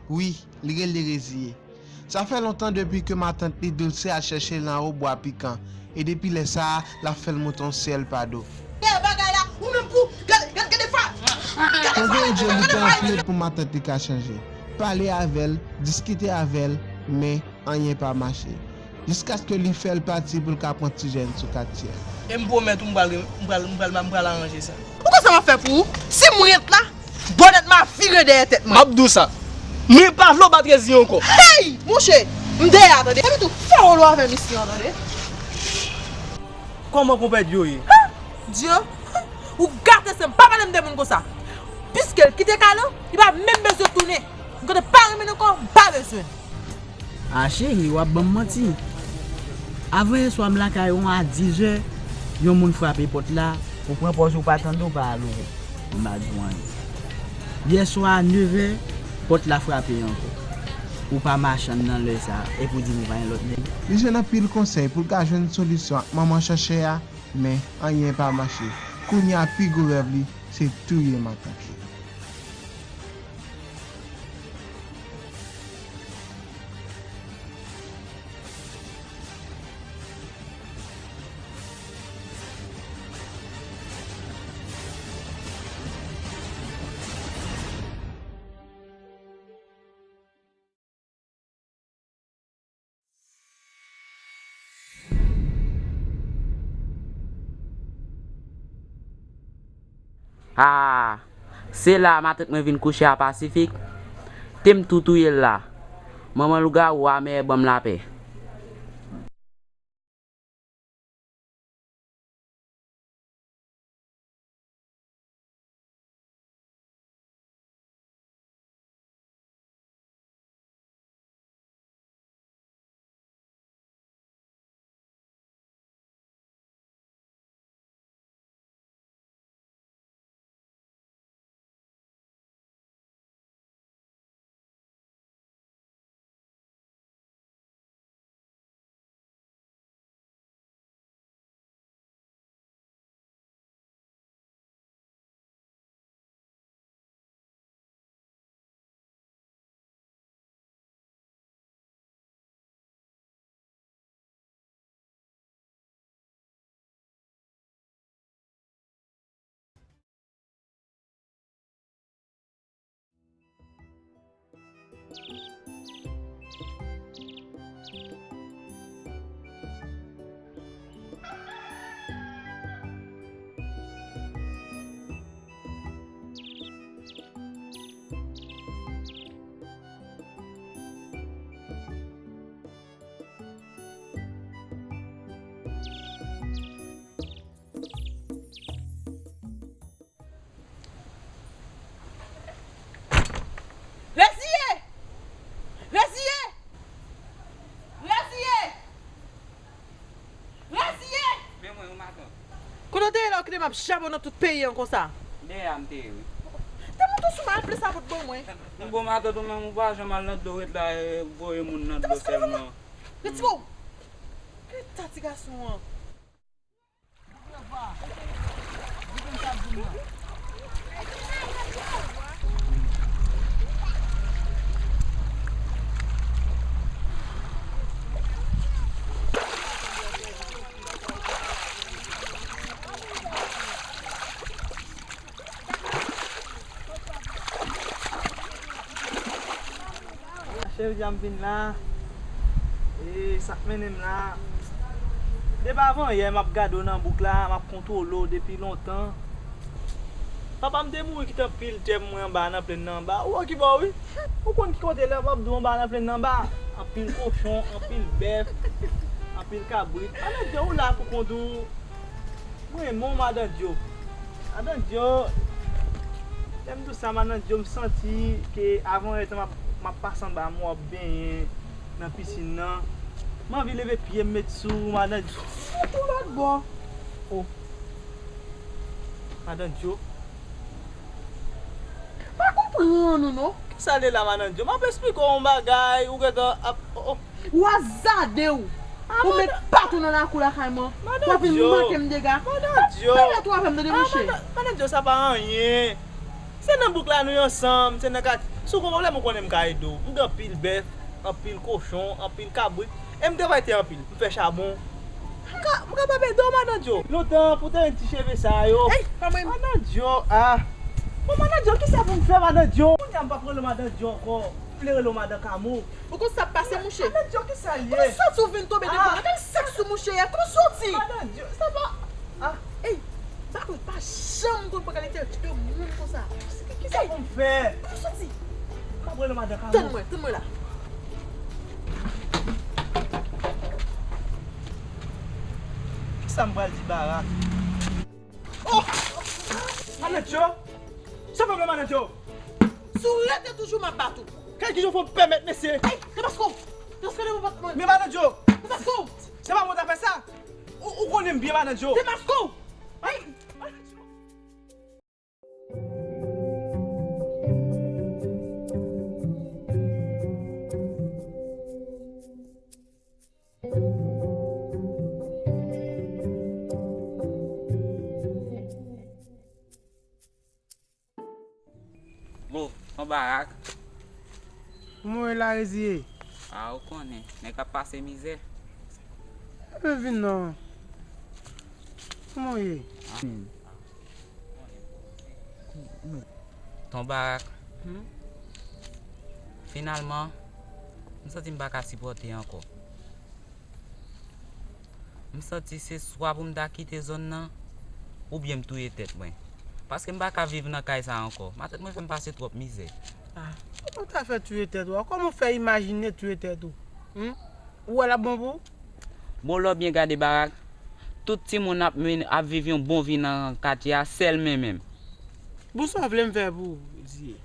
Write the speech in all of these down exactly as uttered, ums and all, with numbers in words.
Wi, li rele Reziye. Sa fè lontan depi ke matant li Doulse al chèche l anwo bwa pikan, e depi lè sa a, l ap fè l monte yon syèl pa do. Gade bagay la, ou menm pou, gade, gade, gade fa-, gade fa-, Tande Djoli te anpil pou matant li ka chanje. Pale avè l, diskite avè l, men anyen pa mache. Jiskaske li fè l pati pou l ka pran ti jèn sou katye a. E m pwomèt ou m pral, m pral, m pral, m pral aranje sa. Ou konn sa m ap fè pou ou? Si m ret la, bònèt m a vire dèyè tèt mwen. M ap di w sa. Mwen pa vle w bat Reziye ankò. Hey! Monchè, m dèyè a, tande. Epi tou, fè wòl ou avè misye an, tande. Kòman konpè Dyo ye? Ha! Dyo? Ou gate sè m, pa pale m de moun konsa. Piske l kite kay lan, li pa menm bezwen tounen. M kote pa renmen l ankò, m pa bezwen l. A cheri, w ap ban m manti. Avan yèswa m lakay ou a dizè, yon moun frape pòt la, ou pran pòz ou pa tande, ou pa al ouvri. M pa di w anyen. Yèswa a nevè, pòt la frape ankò. Ou pa mache anndan lè sa a, epi w di m ou pa gen lòt nèg. Li jwenn anpil konsèy pou l ka jwenn solisyon ak manman chèchè a, men anyen pa mache. Kounye a pi gwo rèv li, se touye matant li. Ah, se la a matant mwen vin kouche a Pasifik. Te m tou touye l la. Manman lougawou a mèyè ban m lapè. Reziye! Reziye! Reziye! Reziye! Men mwen, yon matant. Kote w te ye la, ou kite m ap jape w nan tout peyi an konsa? Dèyè a m te ye, wi. Te monte sou mwen, ap plis sa pou t bon mwen. Bon, matant, ou menm, ou pa janm al nan dlo ret la, e, voye moun nan dlo sèlman. Retire w! Ki ta ti gason an? Cheri, jan m vin la, e sa k mennen m la. Depi avan yè, m ap gade w nan bouk la, m ap kontwole w depi lontan. Papa m te mouri kite anpil tè pou mwen anba nan plenn nan anba. Ou wè ki bò wi. Ou konn ki kote lè m ap di w anba nan plenn nan anba. Anpil kochon, anpil bèf, anpil kabrit. Madan Dyo, ou la pou kont ou. Mwen renmen w, Madan Dyo. Madan Dyo, lè m di w sa, Madan Dyo, m santi ke avan yè tan m ap, m ap pase anba mwen, w ap benyen nan pisin nan. M anvi leve pye m met sou ou, Madan Dyo. Ou lòt bò. O. Madan Dyo. Pa konprann ou non. Kisa l ye la, Madan Dyo? M ap esplike w yon bagay, ou gentan ap, o, o. Ou azade w. Ou met patou nan lakou lakay mwen. Ou ap vin manke m dega. Pa pèmèt ou avè m tande monchè. Madan Dyo, sa pa anyen. Se nan bouk la nou ye ansanm, se nan kat. Si w gen pwoblèm, ou konnen m ka ede w. M gen anpil bèf, anpil kochon, anpil kabrit. E m travay tè anpil. M fè chabon. M ka, m kapab ede w, madan Djo. Lontan pou w te gen ti cheve sa yo. Ey, pa mwen. Madan Djo, ah. Bon, madan Djo, kisa pou m fè, madan Djo? Kounye a m p ap rele w madan Djo ankò. M vle rele w madan Kamo. Ou konn sa k pase, mouche? Madan Djo, kisa l ye? Kòman sòti ou vin tonbe devan mwen? Kèl sèks ou, mouche? Kòman sòti? Madan Djo, sa pa. Ah. Ey, Baron pa janm konn pran kalite de moun konsa. Kisa pou m fè? Kòman sòti? M ap rele madan Kamo. Tann mwen, tann mwen la. Kisa m pral di Barak? Oh! Madan Djo! Sa pwoblèm, madan Djo? Si w rete toujou, m ap bat ou. Kèl ki jan w fè w pèmèt mesye? Ey, demaske w! Demaske w devan pòt mwen! Men madan Djo! Demaske w! Se pa mwen t ap fè sa! Ou, ou konnen m byen, madan Djo! Demaske w! Ey! Bon, ton Barak. Kòman w ye la, Reziye? A, ou konnen, nèg ap pase mizè. Ebyen vin non. Kòman w ye? Ton Barak. Hmm? Finalman, m santi m pa ka sipòte ankò. M santi se swa pou m ta kite zòn nan, oubyen m touye tèt mwen. Paske m pa ka viv nan kay sa ankò. Matant mwen fè m pase twòp mizè. Ah, kòman w ta fè touye tèt ou a? Kòman w fè imajine touye tèt ou? Hmm? Ou wè l ap bon pou ou? Bon, lè w byen gade Barak, tout timoun ap mennen, ap viv yon bon vi nan katye a, sèl mwen menm. Bon, sa w vle m fè pou ou, Ziye?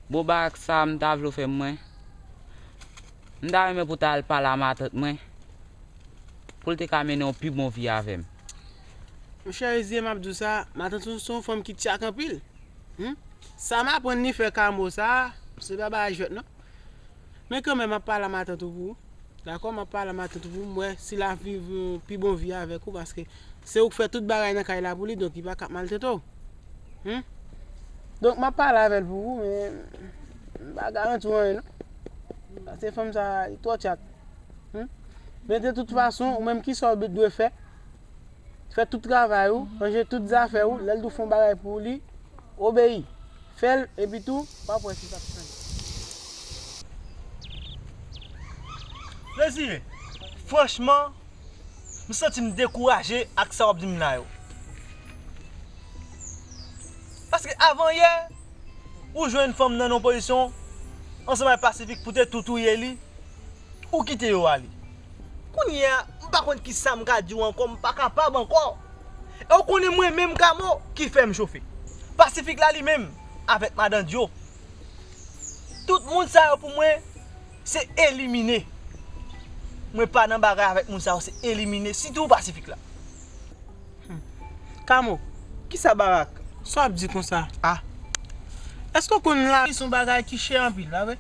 Bon, Barak, sa m ta vle w fè mwen, m ta renmen pou w ta al pale a matant mwen, pou l te ka mennen yon pi bon vi avè m. Monchè Reziye, m ap di w sa, matant ou se yon fanm ki tchak anpil. Hmm? Sa m aprann li fè Kamo sa, se pa bagay jwèt non. Men kanmenm, m ap pale a matant ou pou ou. Dakò, m ap pale a matant ou pou m wè si l ap viv yon pi bon vi avèk ou, paske se ou k fè tout bagay nan kay la pou li, donk li pa ka ap maltrete w. Hmm? Donk, m ap pale avè l pou ou, men m pa garanti w anyen non. Paske fanm sa, li twò tchak. Hmm? Men de tout fason, ou menm, kisa w dwe fè? Fè tout travay ou, ranje tout zafè ou, lè l di w fè yon bagay pou li, obeyi. Fè l, epi tou, w ap wè si sa p chanje. Reziye, franchman, m santi m dekouraje ak sa w ap di m la yo. Paske avan yè, ou jwenn fanm nan nan yon pozisyon ansanm ak Pasifik pou te tou touye li, ou kite yo ale. Kounye a, m pa konn kisa m ka di w ankò, m pa kapab ankò. E w konnen mwen menm Kamo ki fè m chofe. Pasifik la li menm, avèk madan Djo. Tout moun sa yo pou mwen, se elimine. Mwen pa nan bagay avèk moun sa yo, se elimine, sitou Pasifik la. Hmm. Kamo, kisa Barak? Sa w ap di konsa? Ah. Èske w konn lavi se yon bagay ki chè anpil, pa vre?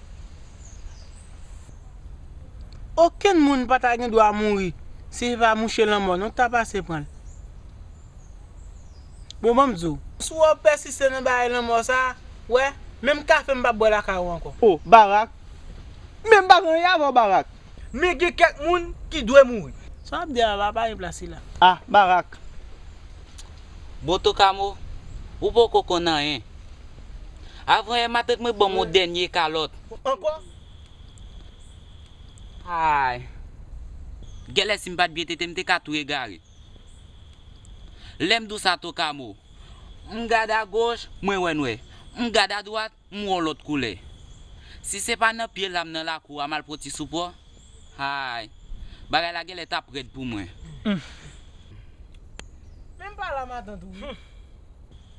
Okenn moun pa ta gen dwa mouri si se pa mouche lanmò non k ta pase pran l. Bon, ban m di w, si w pèsiste nan bagay lanmò sa, wè, menm kafe m p ap bwè lakay ou ankò. O, Barak, men m pa gen anyen avè w, Barak. Men gen kèk moun ki dwe mouri. Sa w ap di a la, pa gen plas li la. Ah, Barak. Bon, Ton Kamo, ou poko konn anyen. Avan yè, matant mwen ban m yon dènye kalòt. Ankò? Ay. Genlè si m pa t byen tete, m te ka tou egare. Lè m di w sa, Ton Kamo, m gade agoch, mwen wè nwè. M gade adwat, m wè yon lòt koulè. Si se pa nan pye lam nan lakou a m al pran ti soupò, hay, bagay la genlè t ap rèd pou mwen. Hmm. Men m pale a matant ou wi.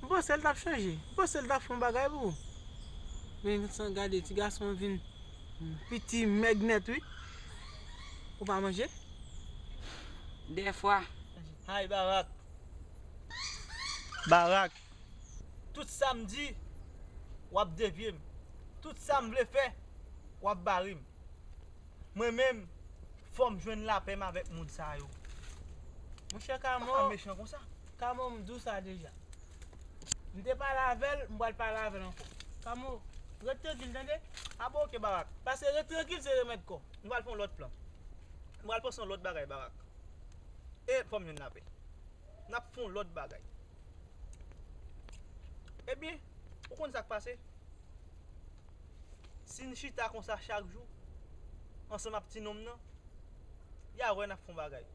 M panse l t ap chanje. M panse l t ap fè yon bagay pou ou. Men san gade, ti gason an vin piti mèg nèt wi. Ou pa manje? Dèfwa. Hay Barak. Barak. Tout sa m di, w ap devye m. Tout sa m vle fè, w ap bare m. Mwen menm, fò m jwenn lapè m avèk moun sa yo. Monchè Kamo, pa mechan konsa. Kamo, m di w sa deja. M te pale avè l, m pral pale avè l ankò. Kamo, ret trankil, tande? A bon, oke, Barak. Pase ret trankil, se remèd kò. Nou pral fè yon lòt plan. Nou pral panse yon lòt bagay, Barak. E fò m jwenn lapè. N ap fè yon lòt bagay. Ebyen, ou konn sa k pase? Si n chita konsa chak jou, ansanm ak ti nonm nan, y a wè n ap fè yon bagay.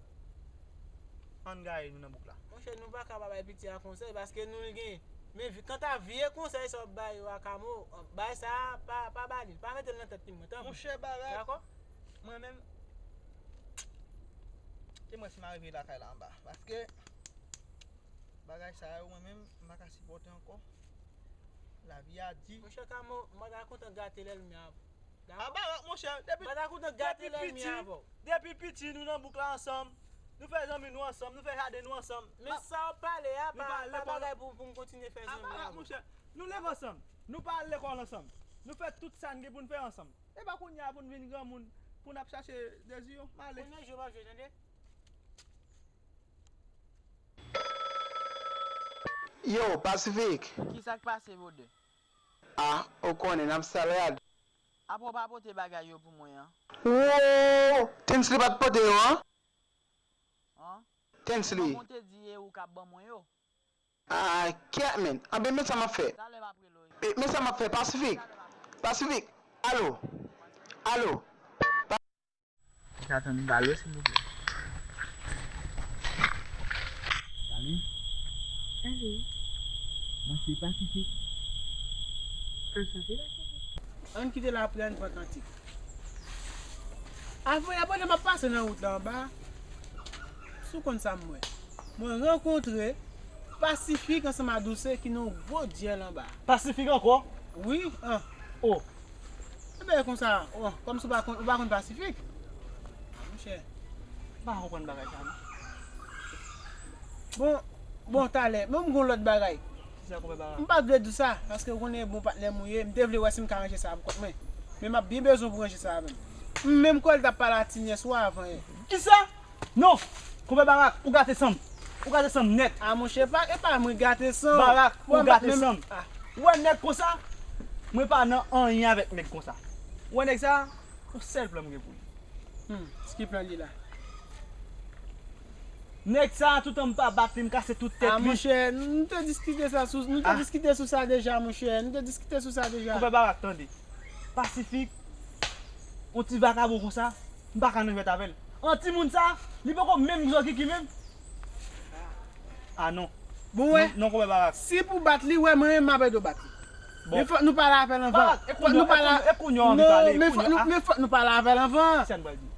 Ann gaye nou nan bouk la. Monchè, nou pa ka pa bay piti a konsèy, paske nou l gen. Men vi-, kanta vye konsèy sa w ap bay yo a Kamo, bay sa a, pa, pa ba li l. Pa mete l nan tèt timoun, tanpri. Monchè, Barak, dakò? Mwen menm, se mwen si m a rive lakay la anba. Paske bagay sa yo, mwen menm, m pa ka sipòte ankò. Lavi a di. Monchè Kamo, m pa ta kontan gate lè l mè a. A Barak, monchè, depi, m pa ta kontan gate depi lè l mè piti, avè w. Depi piti, nou nan bouk la ansanm. Nou fè zanmi nou ansanm, nou fè jaden nou ansanm. Men sa w ap pale a, nou pa, pa bagay pou, pou m kontinye fè zanmi avè w. A Barak, monchè, nou leve ansanm. Nou pa al lekòl ansanm. Nou fè tout sa n gen pou n fè ansanm. E pa kounye a pou n vin granmoun, pou n ap chache dezi yo. M ale. Kounye a jwe pa jwe, tande? Yo, Pasifik! Kisa k pase, brother? Ah, ou konnen, n ap sal rad. Apa w pa pote bagay yo pou mwen an? Wo! Tinsley pa t pote yo, an? An? Tinsley. Kòman w te di e ou k ap ban mwen yo? Ah, kèt, men. Anben, men sa m ap fè. Talè m ap rele w. E, men sa m ap fè, Pasifik. Pasifik. Alo. Alo. Ou ka tann m pale, silvouplè? Salut. Salut. Mwen se Pasifik. Anchante, Pasifik. Ann kite lapli a, ann pran kantik. Avanyè, pandan m ap pase nan wout la anba, si w konn sa m wè. Mwen rankontre Pasifik ansanm a Douse ki nan yon gwo dyèl anba. Pasifik ankò? Wi, an. Oh. Ebyen, konsa, oh, kòmsi w pa konn, ou pa konn Pasifik? Ah, monchè. M pa konprann bagay sa, non. Bon, bon, talè, men m gon lòt bagay. Kisa, konpè Barak? M pa t vle di w sa, paske ou konnen bon patnè m ou ye, m te vle wè si m ka ranje sa pou kont mwen. Men m ap byen bezwen pou ranje sa avè m. M menm kwè l t ap pale a ti nyès ou a avan yè. Kisa? Non! Konpè Barak, ou gate san m. Ou gate san m nèt. Ah, monchè, pa, e pa mwen gate san w. Barak, ou gate san m. Ah. Ou wè nèg konsa? Mwen pa nan anyen avèk nèg konsa. Ou wè nèg sa? Yon sèl plan m gen pou li. Hmm, ki plan li la? Nèg sa, toutan m pa bat li, m kase tout tèt li. Ah, monchè, nou te diskite sa sou, nou te diskite sou sa deja, monchè. Nou te diskite sou sa deja. Konpè Barak, tande. Pasifik, yon ti vakabon konsa, m pa ka nan jwèt avè l. An timoun sa, li poko menm gwo kiki menm. Ah non. Bon, wè. Non, non, konpè Barak. Si pou bat li, wè, mwen menm m ap ede w bat li. Bon. Men fòk nou pale avè l anvan. Barak, e kounye, e kounye, e kounye w anvi pale, non, men fòk nou, men fòk nou pale avè l anvan. Kisa n pral di?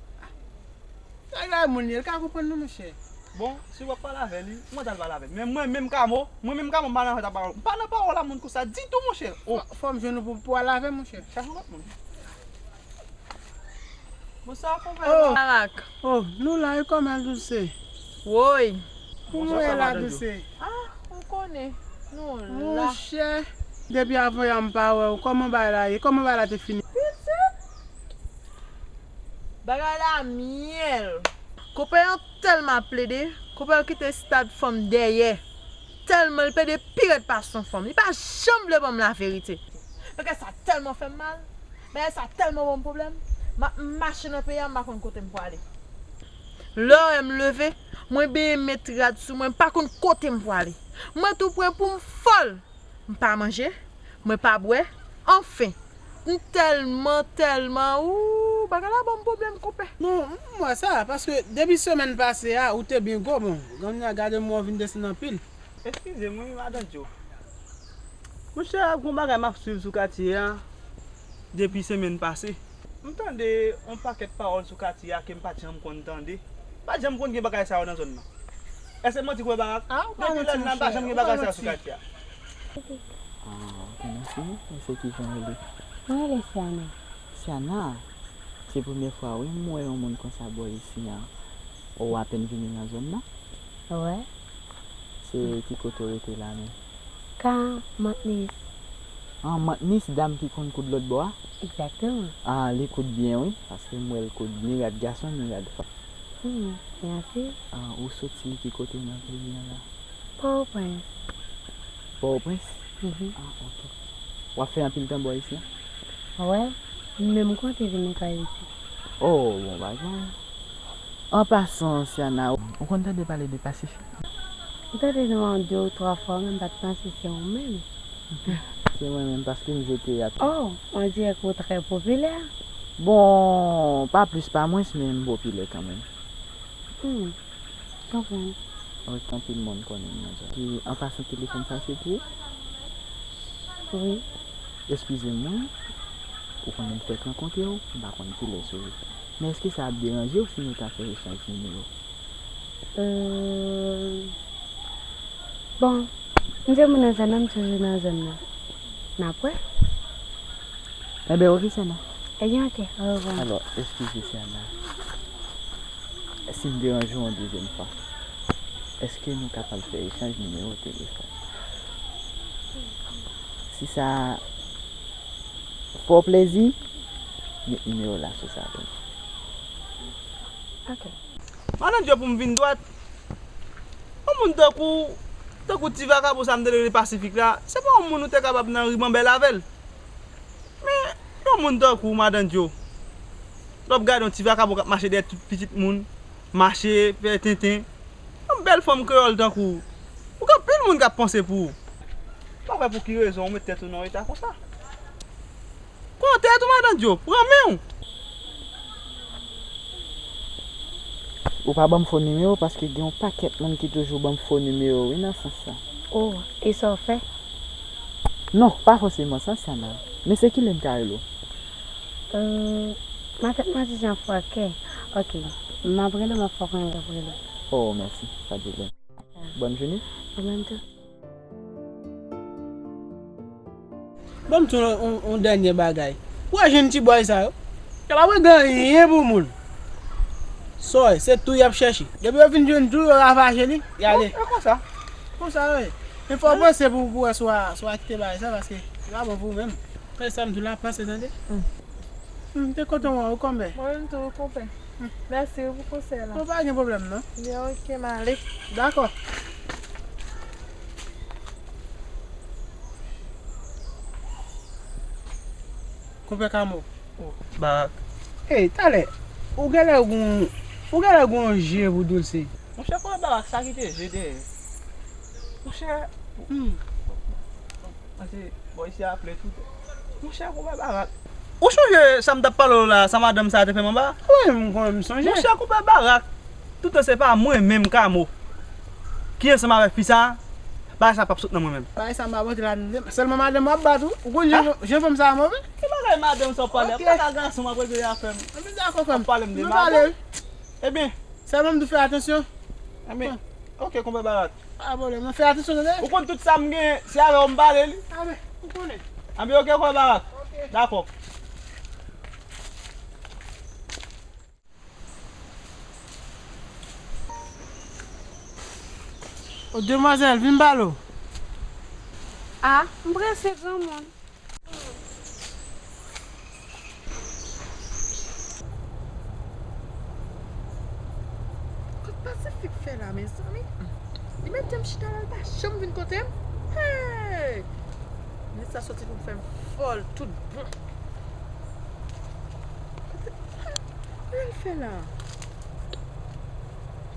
Sa la moun li, l ka konprann nou, monchè. Bon, si w ap pale avè li, mwen t al pale avè l. Men mwen menm Kamo, mwen menm Kamo, m pa nan jwèt a pawòl. M pa nan pawòl a moun konsa ditou, monchè. Oh. Fò, fò m jwenn ou pou, pou w al avè m, monchè. Chache yon lòt moun. Bonswa, konpè. Oh. Barak. Oh, nou la, e kòman Douse? Woy. Kòman w ye la, Douse? Ah, ou konnen, nou la. Monchè, depi avanyè m pa wè w, kòman bagay la ye? Kòman bagay la te fini? Pitit! Bagay la myèl. Konpè an tèlman ap plede, konpè an kite stad fanm dèyè. Tèlman l plede pi rèd pase yon fanm. Li pa janm vle ban m laverite. Bagay sa tèlman fè m mal. Bagay sa tèlman ban m pwoblèm. M ap mache nan peyi a, m pa konn kote m pwale. Lè w wè m leve, mwen benyen met rad sou mwen, m pa konn kote m pwale. Mwen tou pran pou m fòl. M pa manje, mwen pa bwè, anfen, m tèlman, tèlman, ooh, bagay la ban m pwoblèm, konpè. Non, m wè sa, paske depi semèn pase a, ou te byen gwo, bon, kounye a gade m wè w vin desann anpil. Eskize m wi, madan Djo. Monchè, gon bagay m ap swiv sou katye a depi semèn pase. M tande yon pakèt pawòl sou katye a ke m pa t janm konn tande. Pa t janm konn gen bagay sa yo nan zòn nan. Èske m manti, konpè Barak? Ah, ou pa manti, monchè. Depi lè m pa janm gen bagay sa yo sou katye a. Ah, ok, mèsi. E se ki jan w rele? Mwen rele Siana. Siana, se premye fwa, wi, m wè yon moun konsa bò isi a. Ou apèn vini nan zòn nan? Wi. Se ki kote w rete la menm? Ka Mantnis. Ah, Mantnis, dam ki konn koud lòt bò a? Egzakteman. Ah, li koud byen, wi, paske m wè l koud ni rad gason, ni rad fanm. Hmm, mèsi. Ah, ou soti ki kote nan peyi a la? Pòtoprens. Pòtoprens? Mhm. Ah, ok. W ap fè anpil tan bò isi a? Wè, m menm konte vin nan kay isi. Oh, bon bagay. An pasan, Siana, ou konn tande pale de Pasifik? M tande non an de ou twa fwa, men m pa t panse se ou menm. Se mwen menm, paske m jete a. Oh, on dirait que ou très populaire. Bon, pa plis, pa mwens, men m popilè kanmenm. Hmm, konprann. Wi, anpil moun konnen m nan zòn. Ki, an pasan, telefòn sa se pou ou? Wi. Eskize m, wi. Ou konnen m fèk rankontre w, m pa konn kilès ou ye. Men èske sa ap deranje w si nou ta fè echanj nimewo? Euh, bon, m se moun nan zòn nan, m toujou nan zòn nan. N ap wè. Enben, oke, Siana. Ebyen, oke, orevwa. Alò, eskize, Siana. Si m deranje w yon dezyèm fwa, èske nou kapab fè echanj nimewo telefòn? Si sa fè w plezi, met nimewo w la sou sa pou mwen. Ok. Madan Djo, pou m vin dwat, yon moun tankou, tankou ti vakabon sa m te rele Pasifik la, se pa yon moun ou te kapab nan ri manbèl avè l. Men, yon moun tankou w, Madan Djo, lè w ap gade yon ti vakabon k ap mache dèyè tout pitit moun, mache, fè tenten, yon bèl fanm kreyòl tankou w, ou gen anpil moun k ap panse pou ou. M pa wè pou ki rezon ou met tèt ou nan yon eta konsa. Pran tèt ou, Madan Djo, pran men w. Ou pa ban m fo nimewo paske gen yon pakèt moun ki toujou ban m fo nimewo, wi, nan sans sa. Oh, e sa w fè? Non, pa fòseman sa, Siana. Men se kilè m ka rele w? Euh, m a fèt mwen se jan fwa kè. Ok, m ap rele w, m ap fè w konnen m ap rele w. Oh, mèsi, pa de pwoblèm. Bòn jounen. Ou menm tou. Ban m di w yon, yon dènye bagay. Ou wè jèn ti bòy sa yo? Yo pa wè gen anyen pou moun. Sa w wè, se tou y ap chèche. Depi yo fin jwenn tou, yo ravaje li, y ale. E konsa. Konsa yo ye. Men fò w panse pou, pou wè si w a, si w a kite bagay sa, paske se pa bon pou ou menm. Fè sa m di w la, panse, tande. M te kontan wè w, konbyen. Mwen menm tou, konpè. Mèsi wi pou konsèy la. Bon, pa gen pwoblèm, non. Byen, ok, m ale. Dakò. Konpè Kamo. Oh, Barak. Hey, talè. Ou genlè gon, ou genlè gon je pou Doulse. Monchè, konpè Barak, sa kite je dèyè. Monchè. Hmm. Pase bò isi a ple tou. Monchè, konpè Barak. Ou sonje sa m t ap pale w la, sa madanm sa a te fè m anba a? Wi, m konnen, m sonje. Monchè, konpè Barak, toutan se pa mwen menm, Kamo, ki ansanm avèk fi sa a, bagay sa p ap sot nan mwen menm. Bagay sa m pa pote la, sèlman madanm w ap bat ou. Ou konn jan, jan fanm sa a move? Ki bagay madanm sa w ap pale? Ok. M pa ka gason, m ap regle afè m. Anben, dakò, frè m. W ap pale m de madanm? Ebyen. Sèlman m di w fè atansyon. Anben, ok, konpè Barak. Pa pwoblèm, non, fè atansyon, tande? Ou konn tout sa m gen, se avè w m pale li. Anben, ou konnen. Anben, ok, konpè Barak. Ok. Dakò. O, demwazèl, vin m pale w. A, m prese, granmoun. Kot Pasifik fè la, mezanmi? Li mete m chita la, li pa janm vin kote m. Hey! Nèg sa soti pou fè m fòl tout bon. Kote, sa l fè la?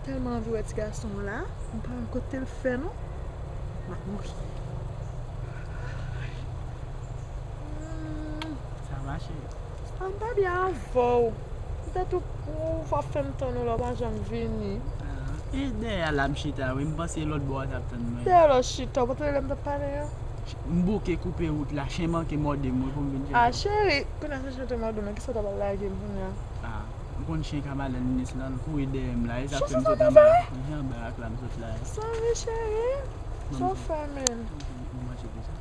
Tèlman anvi wè ti gason an la, m pa wè kote l fè non. M ap mouri. Hmm. Sa mache. A, m pa byen avè w. Poutèt ou, ou, w ap fè m tann ou la, w pa janm vini. A, e dèyè a la m chita, wi. M panse lòt bò a t ap tann mwen. Dèyè la w chita, w pa tande lè m t ap pale a? M bouke koupe wout la, chen manke mòde m, wi, pou m vin chèche w. A, cheri, kounye a se chen te mòde w, men kisa w ta pral lage m kounye a? A, ou konn chen ka malèn, minis lan, l kouri dèyè m la, e sa fè m sot anba, anba ak la m sot la. Sòri, cheri. Sa w fè menm? Ou manje deja?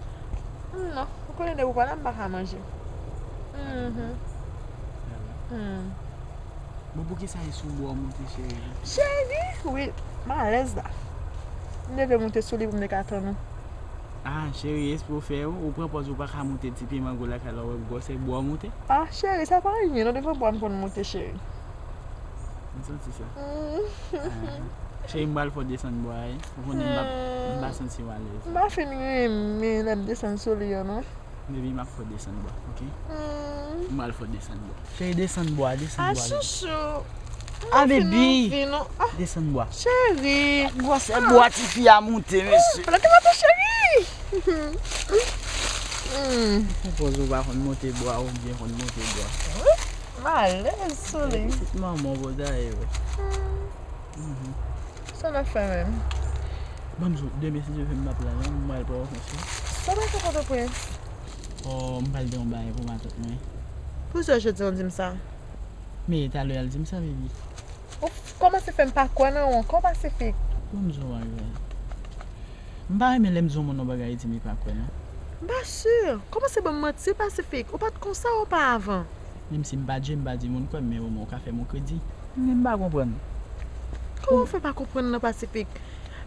Non, ou konnen depi w pa la, m pa ka manje. Mhm. Hmm. Bon, poukisa e sou bò w moute, cheri? Cheri, wi, m alèz la. M leve moute sou li pou m te ka tann ou. Ah, cheri, espre w fè ou, ou pran pòz ou pa ka moute ti pye mango lakay la, ou wè gwosè bò w moute? Ah, cheri, sa pa anyen, non, devan bò m konn moute, cheri. M santi sa. Mm. Ah. Cheri, m pral fè w desann bwa, wi. Ou konnen m pa, m pa santi w alèz. M pa fin renmen lè m desann sou li an, non. Baby, m ap fè w desann bwa, oke? M pral fè w desann bwa. Cheri, desann bwa, desann bwa, baby. Ah, chouchou. Ah, baby. Desann bwa. Cheri. Gwosè bwa tifi a moute, mesye. Lòt la moute, cheri. Konpòze w pa konn monte bwa, ou byen konn monte bwa. M alèz sou li. Pitit manman w, bòdayè, wi. Sa n ap fè menm? Ban m di w, demen, si Dye vle, m p ap la, non, m pral Pòtoprens, wi. Sa w pral fè Pòtoprens? Oh, m pral gen yon bagay pou matant mwen. Poukisa jodi a w di m sa? Men talè a l di m sa, baby. Ou kòmanse fè m pa kwè nan ou ankò, Pasifik. Ban m di w yon bagay. M pa renmen lè m di yon moun yon bagay, li di m li pa kwè, non. M pa si. Kòmanse ban m manti, Pasifik. Ou pa t konsa oparavan. Menm si m pa Dye, m pa di moun kwè m, men omwen ou ka fè m yon kredi. Men m pa konprann. Kòman w fè pa konprann nan, Pasifik?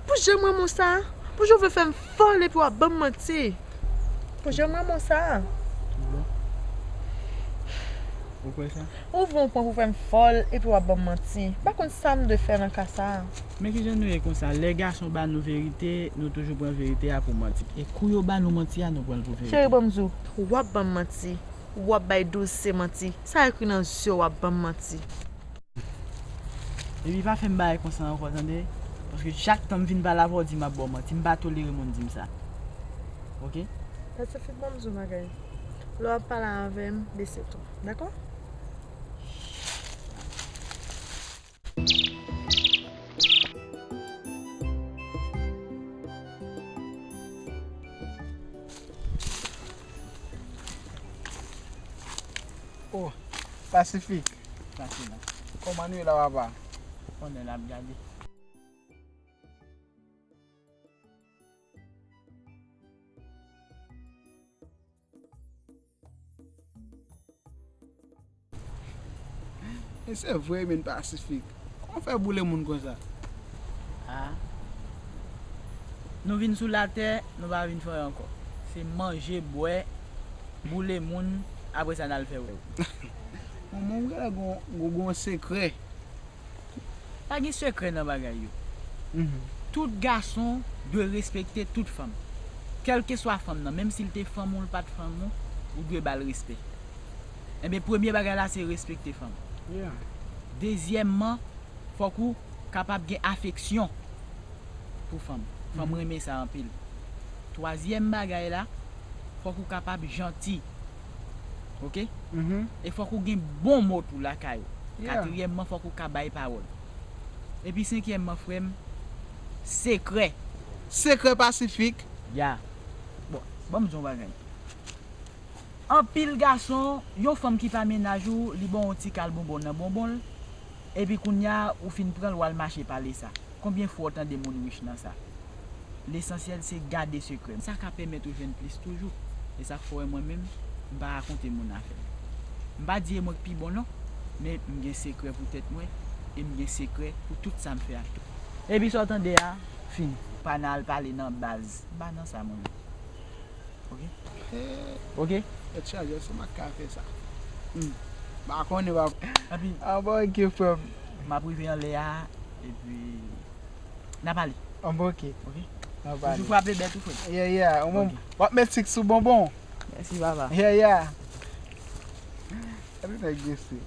Pou jan m renmen w sa, pou jan w vle fè m fòl epi w ap ban m manti. Pou jan m renmen w sa. Bon. Ou kwè sa? Ou vle yon pwen pou fè m fòl epi w ap ban m manti. M pa konn sa m dwe fè nan ka sa a. Men kijan nou ye konsa? Lè gason ba nou verite, nou toujou pran verite a pou manti. E kou yo ba nou manti a, nou pran l pou verite. Cheri, ban m di w, w ap ban m manti. W ap bay douse manti. Sa ekri nan zye w, w ap ban m manti. Epi pa fè m bagay konsa ankò, tande? Paske chak tan m vin pale avè w, w di m ap ba w manti. M pa tolere moun di m sa. Oke? Pasifik, ban m di w yon bagay. Lè w ap pale avè m, bese ton, dakò? Oh, Pasifik. Pase la. Kòman nou ye la, papa? Konnen l ap gade. E se vre, men Pasifik. Kòman w fè boule moun konsa? Ah. Nou vin sou latè, nou pa vin fè anyen ankò. Se manje, bwè, boule moun, apre sa n al fè wè. Manman, ou genlè gon, gon, gon sekrè. Pa gen sekrè nan bagay yo. Mhm. Tout gason dwe respekte tout fanm. Kèlkeswa fanm nan, menm si l te fanm ou, l pa t fanm ou, ou dwe ba l respè. Enben, premye bagay la, se respekte fanm. Yeah. Dezyèmman, fòk ou kapab gen afeksyon pou fanm. Fanm Mhm. renmen sa anpil. Twazyèm bagay la, fòk ou kapab janti. Oke? Mhm. E fòk ou gen bon mo tou lakay ou. Yeah. Katriyèmman, fòk ou ka bay pawòl. Epi senkyèmman, frè m, sekrè. Sekrè Pasifik. Ya. Bon, ban m di w yon bagay. Anpil gason, yon fanm ki pa mennaj ou, li ba w yon ti kal bonbon nan bonbon l, epi kounye a, ou fin pran l, w al mache pale sa. Konbyen fwa w tande moun rich nan sa? Lesansyèl se gade sekrè. Sa ka pèmèt ou jwenn plis toujou. E sa k fè w wè mwen menm, m pa rakonte moun afè m. M pa di e mwen k pi bon non, men m gen sekrè pou tèt mwen, e m gen sekrè pou tout sa m fè a tou. Epi sa w tande a, fini. Pa nan al pale nan baz. M pa nan sa mwen menm. Oke? He. Oke? Tèt chaje, se m k ka fè sa. Hmm. M pa konnen, papa. Epi, ah, bon, oke, frè m. M ap rive anlè a, epi n a pale. Ah, bon, oke. Oke? N a pale. Toujou frape bèt ou, frè m. Yeah, yeah. Ou menm, oke. W ap met sik sou bonbon. Mèsi, papa. Yeah, yeah. Gade nèg mesye.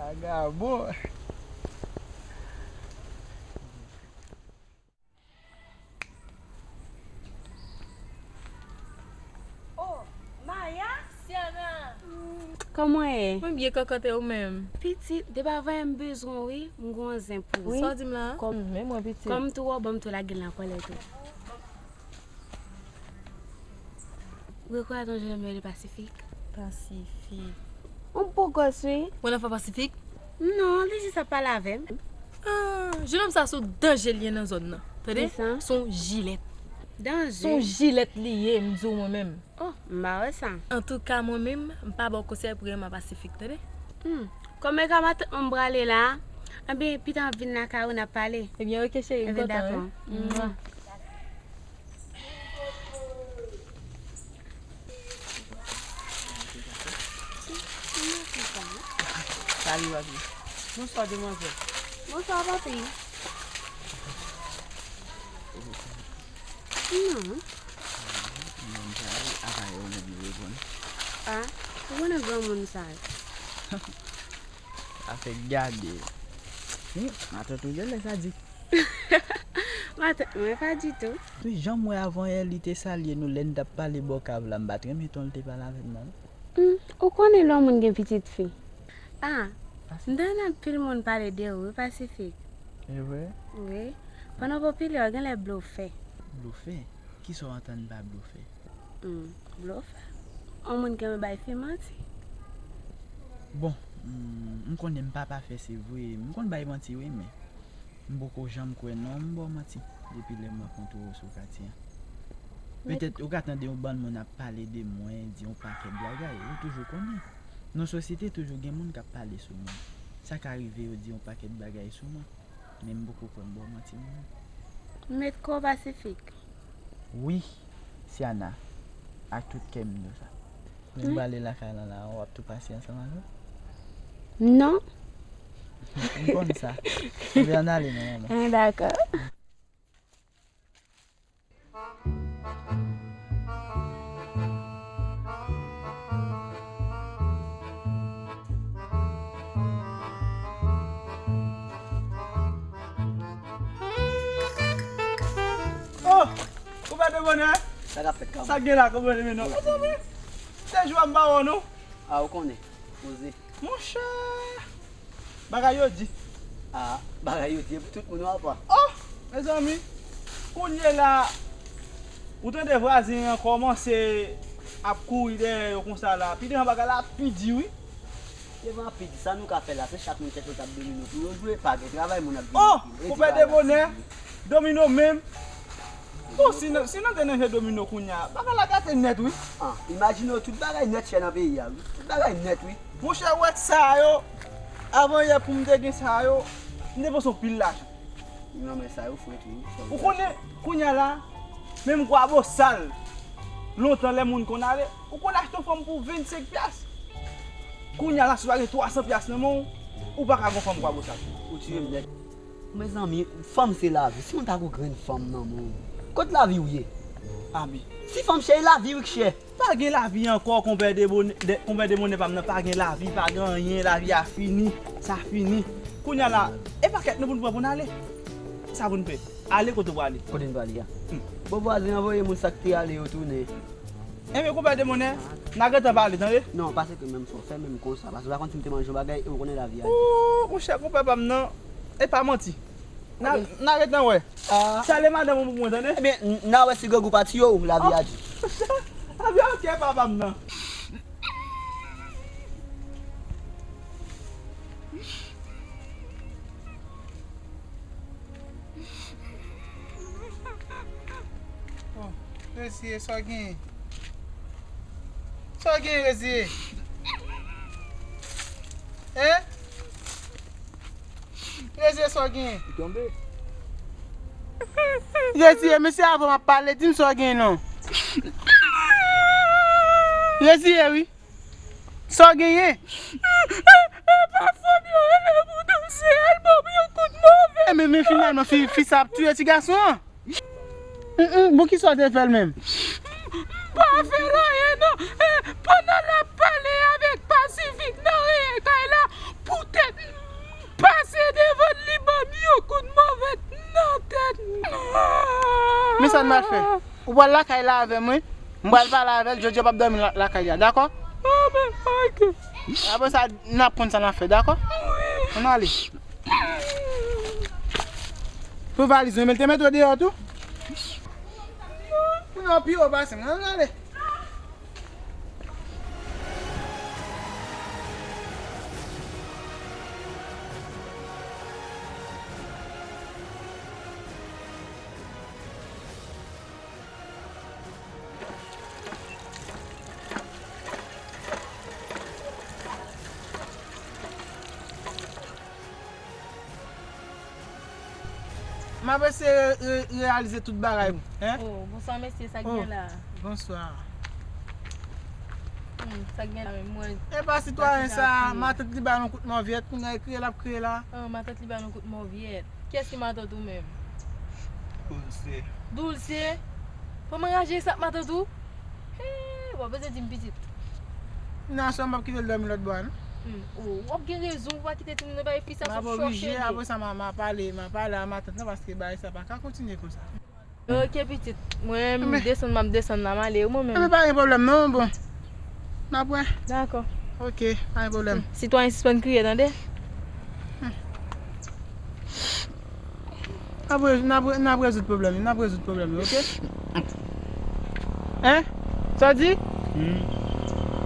Aga bon. Oh, Maya? Siana! Kòman w ye? Mwen byen, kòkòte, ou menm? Pitit, depi avan yè m bezwen w wi, m gon zen pou ou. Wi. Sa w di m la? Kòm, men mwen pitit. Kòm tou w ban m tou lage l nan kòlè tou. Ou rekonèt yon jennonm yo rele Pasifik? Pasifik. Yon bo gòs wi. Ou nan fè Pasifik? Non, li jis ap pale avè m. Ah, jennonm sa se yon danje li ye nan zòn nan. Tande? Kisa? Se yon jilèt. Danje? Se yon jilèt li ye, m di w mwen menm. Oh, m pa wè sa. Antouka, mwen menm, m pa ba w konsèy pou renmen Pasifik, tande? Hmm. Kòm e ka matant mwen m prale la, anben, pita m ap vin lakay ou, n ap pale. Ebyen, oke, cheri, m kontan, wi. Dakò. Mwa. Salut, papi. Bonswa, demwazèl. Bonswa, papi. Non. Menm sa, wi, apa yo nan biro konn. Ah, ou konnen granmoun sa yo. Afè gade. Hmm, matant ou genlè sadik. Matant mwen pa ditou. Wi, jan m wè avan yè li te salye nou lè n t ap pale bò kav la, m pa t renmen ton l te pale avè m nan. Hmm, ou konnen lè yon moun gen pitit fi. Ah, m tande anpil moun pale de ou, wi, Pasifik. E vre? Wi. Pandan w popilè, w genlè blofè. Blofè? Kisa w antann pa blofè? Hmm, blofè. Yon moun ki renmen bay fi manti. Bon, hmm, m konnen m pa pafè, se vre. M konn bay manti, wi, men m poko janm kwè non, m ba w manti, depi lè m rankontre w sou katye a. Petèt ou ka tande yon bann moun ap pale de mwen, di yon pakèt bagay, ou toujou konnen. Nan sosyete, toujou gen moun k ap pale sou mwen. Sa ka rive yo di yon pakèt bagay sou mwen, men m poko kwè m ba w manti, mwen. M met kò w Pasifik. Wi, Siana, ak tout kè m di w sa. Men m prale lakay lan la, w ap tou pase ansanm avè m? Non. M konn sa. Ebyen, ann ale non, manman. Ah, dakò. Oh! Ou pa de bonè? Sa k ap fèt, Kamo? Sa k gen la, kòman li menm non? Mezanmi, se jou a m pa wè w non. A, ou konnen. Poze. Monchè! Bagay yo di. A, bagay yo di, epi tout moun w apa. Oh! Mezanmi, kounye la, ou tande vwazen an kòmanse ap kouri dèyè yo konsa la. Pi devan bagay la ap pi di, wi. Devan ap pi di, sa nou ka fè la, se chak moun chèche yon tab domino pou yo jwe, pa gen travay, moun ap vin. Oh! Ou pèdi bagay la. Domino menm. Bon, si nou, si nou te nan jwe domino kounye a, bagay la gate nèt, wi. Ah, imajine w, tout bagay nèt chè nan peyi a, wi. Tout bagay nèt, wi. Monchè, w wè sa yo, avan yè pou m te gen sa yo, m te panse yon pil lajan. Non, men sa yo fre tou, wi. Ou konnen, kounye a la, menm Kwabosal, lontan lè moun konn ale, ou konn achte yon fanm pou vennsenk pyas. Kounye a la, si w pa gen twasan pyas nan men w, ou pa ka gen yon fanm Kwabosal. Ou tiye m nèt. Mezanmi, fanm se lavi. Si mwen ta gon grenn fanm nan men w, kot lavi w ye? Ami. Si fanm chè, e lavi wi k chè. Pa gen lavi ankò, konpè de bonè, de, konpè de bonè pa m nan, pa gen lavi, pa gen anyen, lavi a fini, sa fini. Kounye a la, e pakèt nou pou n pran pou n ale. Sa pou n fè? Ale kote w prale. Kote n prale a? Hmm. Bon, vwazen an voye moun sa k te ale yo tounen. Enben, konpè de bonè, n a gentan pale, tande? Non, pase ke menm sa w fè, menm konsa, pase w pa konn si m te manje yon bagay, e w konnen lavi a di. Ooh, monchè, konpè pa m nan, e pa manti. N a, n a gentan wè. Ah. Sale madanm ou pou mwen, tande? Ebyen, n a wè si grangou pa tiye w, lavi a di. Lavi a oke, papa m nan. Oh, Reziye, sa w genyen? Sa w genyen, Reziye? Hein? Reziye, sa w genyen? Li tonbe. Reziye, men se avè w m ap pale, di m sa w genyen non. Reziye, wi. Sa w genyen? E pa fanm yo rele pou danse, al ban m yon kout move. E men, men finalman, fi, fi sa ap touye ti gason an. Mm, mm, bon, kisa w te fè l menm? M pa fè l anyen non. E, pandan l ap pale avèk Pasifik nan reyè kay la, poutèt m pase devan l, li ban m yon kout move nan tèt. Men sa n pral fè. Ou pral lakay la avè m, wi. M pral pale avè l, jodi a w p ap dòmi la, lakay la, dakò? Ah, ben, ok. Apre sa, n ap konn sa n ap fè, dakò? Wi. Ann ale. Pou valiz mwen, men l te mete w deyò tou? Ou nan pi wo pase m, ann ale. M ap eseye re-, re-, reyalize tout bagay, hein? Oh, bonswa mesye, sa k gen la? Bonswa. Hmm, sa k gen la menm, mwen. Epa sitwayen sa, matant li ba l yon kout mòvyèt, kounye a l kriye l ap kriye la. Oh, matant li ba l yon kout mòvyèt. Kiyès ki matant ou menm? Doulse. Doulse? Fò m anraje sa ak matant ou? Hee, w ap bezwen di m pitit. Nan aswè m p ap kite l dòmi lòt bò a non. Hmm, oh, w ap gen rezon, ou pa kite timoun nan bay fi sa sou chòche. M ap oblije, apre sa m a, m a pale, m a pale a matant lan paske bagay sa pa ka kontinye konsa. Ok pitit, mwen menm desann m ap desann la, m ale wi mwen menm. Enben pa gen pwoblèm non, bon. N ap wè. Dakò. Ok, pa gen pwoblèm. Sitwayen sispann kriye tande. N ap re- n ap re- n ap rezoud pwoblèm yo, n ap rezoud pwoblèm yo, ok? Hein? Sa w di? Hmm.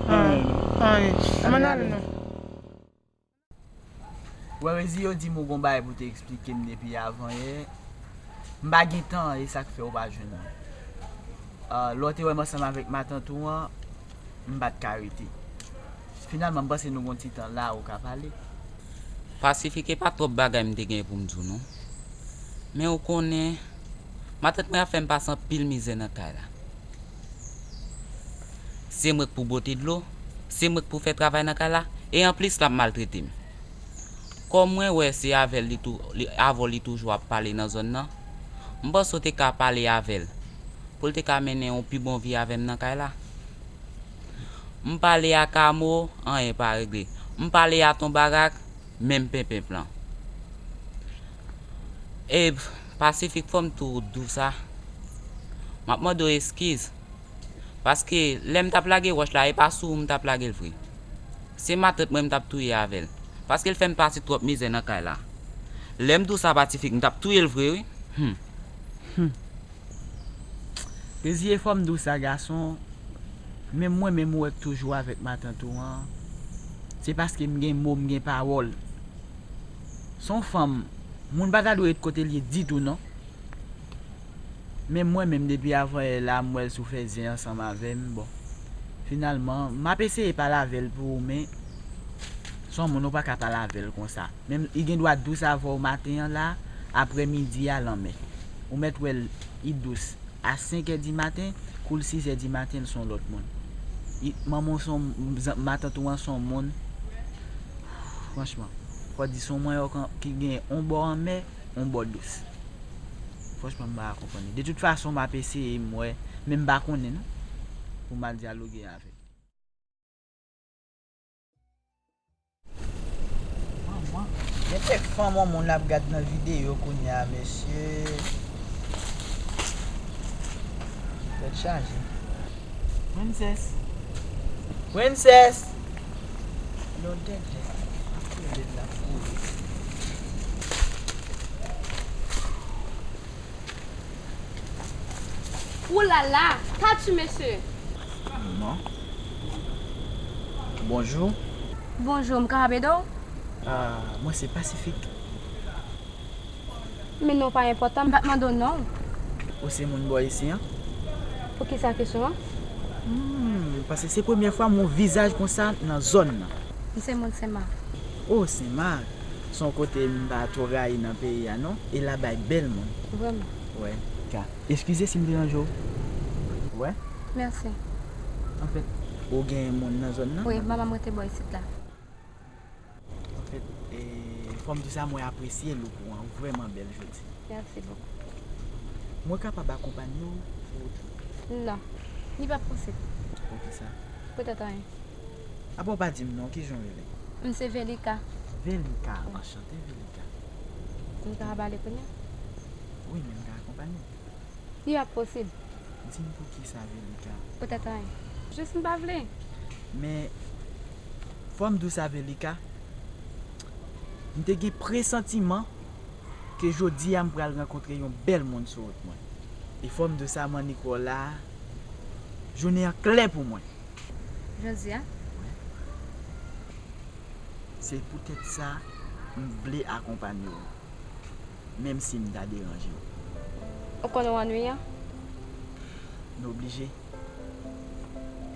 Ah, anyen non. Anyen. Ann ale non. Wè Rezi, yo di m ou gon bagay pou te eksplike m depi avan yè. M pa gen tan, e sa k fè ou pa jwenn mwen. Ah, lè w te wè m ansanm avèk matant ou an, m pa t ka rete. Finalman, m panse nou gon ti tan la, ou ka pale. Pasifik, e pa twòp bagay m te gen pou m di w non. Men ou konnen, matant mwen ap fè m pase anpil mizè nan kay la. Se mwen k pou bwote dlo, se mwen k pou fè travay nan kay la, e anplis l ap maltrete m. Kòm mwen wè se avè l li tou, li, avè w li toujou ap pale nan zòn nan, m panse w te ka pale avè l, pou l te ka mennen yon pi bon vi avè m nan kay la. M pale ak Amo, anyen pa regle. M pale a Ton Barak, menm penpenp lan. E Pasifik, fò m tou di w sa. M ap mande w eskiz. Paske lè m t ap lage wòch la, e pa sou ou m t ap lage l vre. Se matant mwen m t ap touye avè l. Paske l fè m pase twòp mizè nan kay la. Lè m di w sa Pasifik, m t ap touye l vre wi. Hmm. Hmm. Dezi, e fò m di w sa gason, menm mwen menm ou wè k toujou avèk matant ou an, se paske m gen mo, m gen pawòl. Se yon fanm, moun pa ta dwe ret kote l ye ditou non. Menm mwen menm depi avan yè la, m wè l sou fè zen ansanm avè m, bon. Finalman, m ap eseye pale avè l pou ou, men se yon moun ou pa ka pale avè l konsa. Menm li gen dwa dous avè w maten an la, aprè midi a lanmè. Ou mèt wè l, li dous. A senk è di maten, kou l sis è di maten, l se yon lòt moun. Li, manman w se yon, zan- matant ou an se yon moun. Franchman, fò di se yon manyòk an- ki gen yon bò anmè, yon bò dous. Franchman, m pa ka konprann li. De tout fason, m ap eseye, m wè, men m pa konnen non, pou m al dyaloge avè l. Manman, gen kèk fanm yon moun ap gad nan videyo kounye a, mesye. Tèt chaje. Princess! Princess! Lòdèdè. Lòdèdè la foure. Ou la la, tachi mesye. Non. Bonjou. Bonjou, m kapab ede w? Ah, mwen se Pasifik. Men non pa enpòtan, m pa t mande w non. Ou se moun bò isi an? Poukisa kesyon an? Hmm, paske se premyè fwa m wè yon vizaj konsa nan zòn nan. M se moun Senmak. Oh, Senmak. Se yon kote m pa twò rayi nan peyi a non. E la bay bèl moun. Vrèman. Wè. Ka. Eskize si m deranje w. Wè. Mèsi. Anfèt, ou gen moun nan zòn nan? Wi, manman m rete bò isit la. Anfèt, e, fò m di sa, mwen apresye look ou an, ou vrèman bèl jodi. Mèsi bokou. Mwen kapab akonpanye w sou wout la? Non, li pa posib. Poukisa? Poutèt anyen. Apa w pa di m non, kijan w rele? M se Velika. Velika, anchante Velika. M ka pale kounye a? Wi, men m ka akonpanye w. Li ap posib. Di m poukisa, Velika? Poutèt anyen. Jis m pa vle. Men, fò m di w sa, Velika. M te gen presantiman ke jodi a m pral rankontre yon bèl moun sou wout mwen. E fò m di w sa, m annik wè w la a, jounen an klè pou mwen. Jodi a? Wi. Se poutèt sa, m vle akonpanye w, menm si m ta deranje w. Ou konnen w annuiyan? M oblije.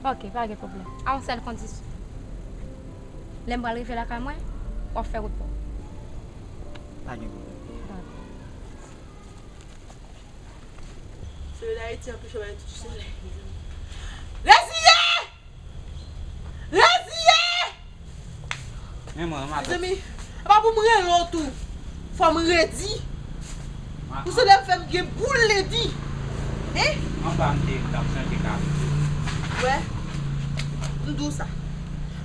Ok, pa gen pwoblèm. A yon sèl kondisyon. Lè m pral rive lakay mwen, w ap fè wout pa w. Pa gen pwoblèm. Dakò. Solèy Dayiti anpeche w wè tout solèy, mezanmi. Reziye! Reziye! Men mwen, matant. Mezanmi, apa pou m rele w tou? Fò m redi. M Ou se lè fè m gen boul ledi. Hein? Anba m te, m t ap chanje kabrit. Wè, m di w sa.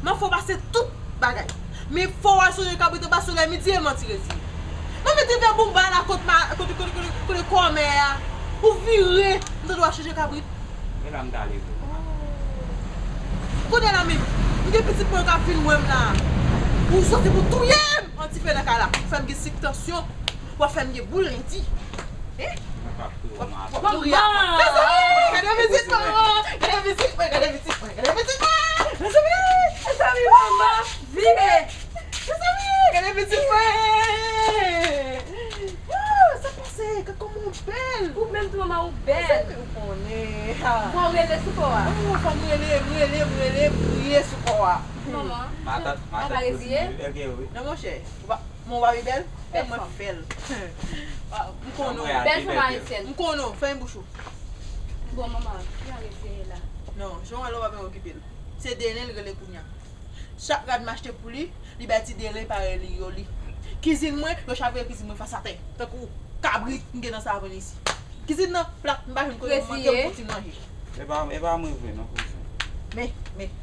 M ap fè w pase tout bagay. Men fò w al sonje kabrit anba solèy midi e manti rezi. Mwen mete vè boumba la kot ma, kote, kote, kote, kote kòmè a. Ou vire, m tande w ap chanje kabrit. E la m t ale vre. Kounye a la menm, m gen pitit mwen k ap vin wè m la. Ou soti pou touye m an dife nan kay la. Ou fè m gen sik tansyon. W ap fè m gen boul ledi. Hein? Mwen p ap tou w ap mouri a. Mezanmi, gade pitit mwen. Gade pitit mwen, gade pitit mwen, gade pitit mwen. Mezanmi, mezanmi, manman, vire. Mezanmi, gade pitit mwen. Woo, sa pase? Gad kòman w bèl. Ou menm tou, manman, ou bèl. Mezanmi, ou konnen. Bon, rele sou kò a. Oh, fò m rele, m rele, m rele, m kriye sou kò a. Manman, matant, matant reziye. Non, monchè. Ou pa, mon mari bèl? E mwen fè l. M konnen w. Bèl fanm ayisyèn. M konnen w. Fèmen bouch ou. Bon, manman, ki mari se la? Non, jan w wè l, ou pa bezwen okipe l. Se Delen l rele kounye a. Chak rad m achte pou li, li bay ti Delen parèy li yo li. Kizin mwen, yo chavire kizin mwen fas atè. Tankou kabrit m gen nan savann isi. Kizin nan plat, m pa jwenn kote m manke m fouti manje. E pa, e pa mwen vre non, kouzen. Men, men.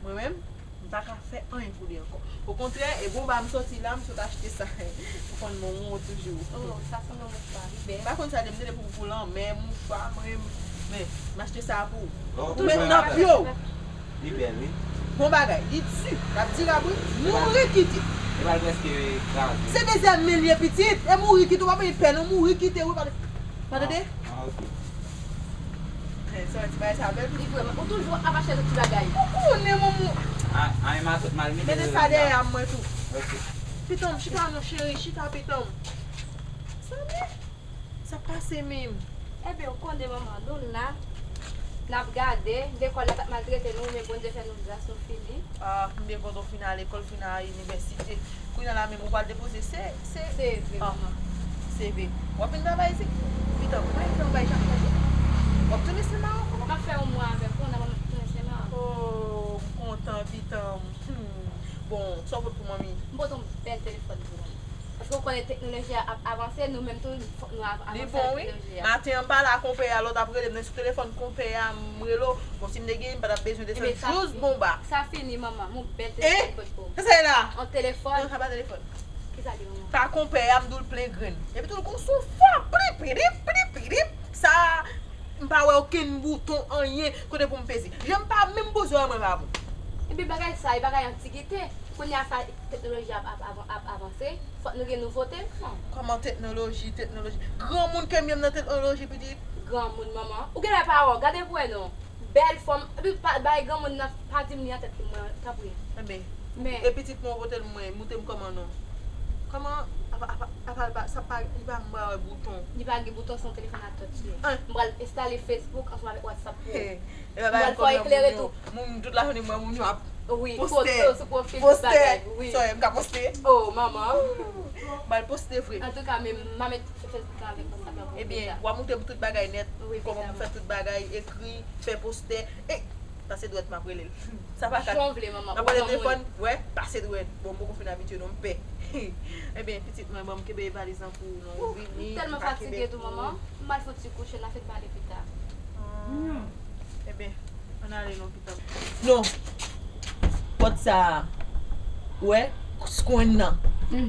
Mwen menm, m pa ka fè anyen pou li ankò. Okontrè, e bon ba m soti la, m sot achte sa. Ou konn bon ou toujou. Oh, sa se yon mouchwa, li bèl. M pa konn sa li ye, m tande pou, pou lanmè, mouchwa, mwen, men, m achte sa pou ou. Ou met nan pye w. Li bèl, wi. Bon bagay, li di, l ap di kabrit, mouri kite. E pa l prèske kraze. Se dezyèm men l ye pitit, e mouri kite, ou pa peye pè non, mouri kite, wi, pa, pa tande? Ah, ok. Eh, sa ti bagay sa bèl. Li vrèman, ou toujou ap achte ti bagay. Ou konnen, manman. Ah, ah, e matant mal mete. Mete sa dèyè a mwen tou. Ok. Pitanm, chita non, cheri, chita, pitanm. Sa byen. Sa pase menm? Ebyen, ou konnen, manman, nou la, n ap gade, lekòl la t ap maltrete nou, men Bondye fè nou gras, nou fini. Ah, m byen kontan w fin al lekòl, fin al inivèsite. Kounye a la menm, ou pral depoze se, se, C V, ah, manman. C V. W ap vin travay isit? Pitanm, mwen vin anba chak kote. W ap tounen Senmak ankò? M ap fè yon mwa avèk ou, n ap tounen Senmak. Oh, m kontan, pitanm. Hmm. Bon, sa w pot pou manmi? M pote yon bèl telefòn pou ou. Paske w konnen teknoloji a ap avanse, nou menm tou, fòk nou av-, avanse ak teknoloji a. Li bon, wi. Maten an, m pale ak konpè a, lè w t ap rele m nan sou telefòn konpè a, m rele w. Bon, si m te genyen, m pa t ap bezwen desann jous Bonba. Sa fini, manman. M yon bèl telefòn pot pou ou. Sa sa ye la? Yon telefòn. Non, sa pa telefòn. Ki sa li, manman? Pa konpè a, m di w l plen grenn. Epi tou, l gon son fò, plip, plip, plip, plip. Sa, m pa wè okenn bouton, anyen, kote pou m peze. Jan m pa menm poze wè mwen pa bon. Epi bagay sa, e bagay antikite. Kounye a sa, teknoloji ap, ap, ap, ap avanse. Fòk nou gen nouvote, non? Kòman teknoloji, teknoloji? Granmoun ke m ye m nan teknoloji, pitit? Granmoun, manman. Ou genlè pa wè, gade pou wè non. Bèl fanm. Epi pa, bay granmoun nan, pa di m li nan tèt li, mwen, tanpri. Enben, men e pitit mwen pote l mwen, moute m kòman non? Kòman, apa, apa, apa, apa, sa pa, li pa m wè bouton. Li pa gen bouton, se yon telefòn a touch li. Hein? M pral enstale Facebook ansanm avèk WhatsApp pou ou. He. E pa bagay m pral fè w eklere tou. Moun, tout lajounen m wè moun yo ap poste. Wi, foto sou pwofil, tout bagay. Wi. Sa w ye, m ka poste? Oh, manman. M pral poste vre. Antouka, men m a met sou Facebook la avèk WhatsApp la pou ou. Ebyen, w a montre m tout bagay nèt. Wi, kòman pou fè tout bagay, ekri, fè postè. E, pase dwèt m ap rele l. Sa pa ka. Jan w vle, manman. M ap rele telefòn, wè, pase dwèt. Bon, m poko fin abitye non, m pè. Ebyen, pitit mwen, ban m kenbe valiz lan pou ou non, ou vini, m pa kenbe pou ou. M tèlman fatige tou, manman. M al fouti kouche, n a fin pale pita. Ah. Ebyen, ann ale non, pitit. Non. Pòt sa a, ou wè, screen nan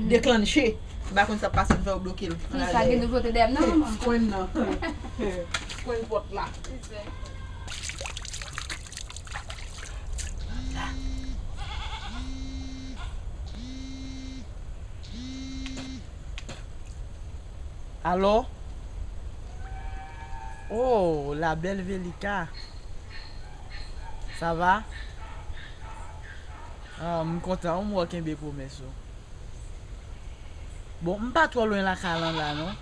deklanche. M pa konn sa k pase, m fè yo bloke l. Ann ale. Sa gen nouvote dèyè m nan, manman. Screen nan. Screen pòt la. Alo? Oh, la belle Velika. Sa va? Ah, m kontan, m wè w kenbe pwomès ou. Bon, m pa twò lwen lakay lan la, non.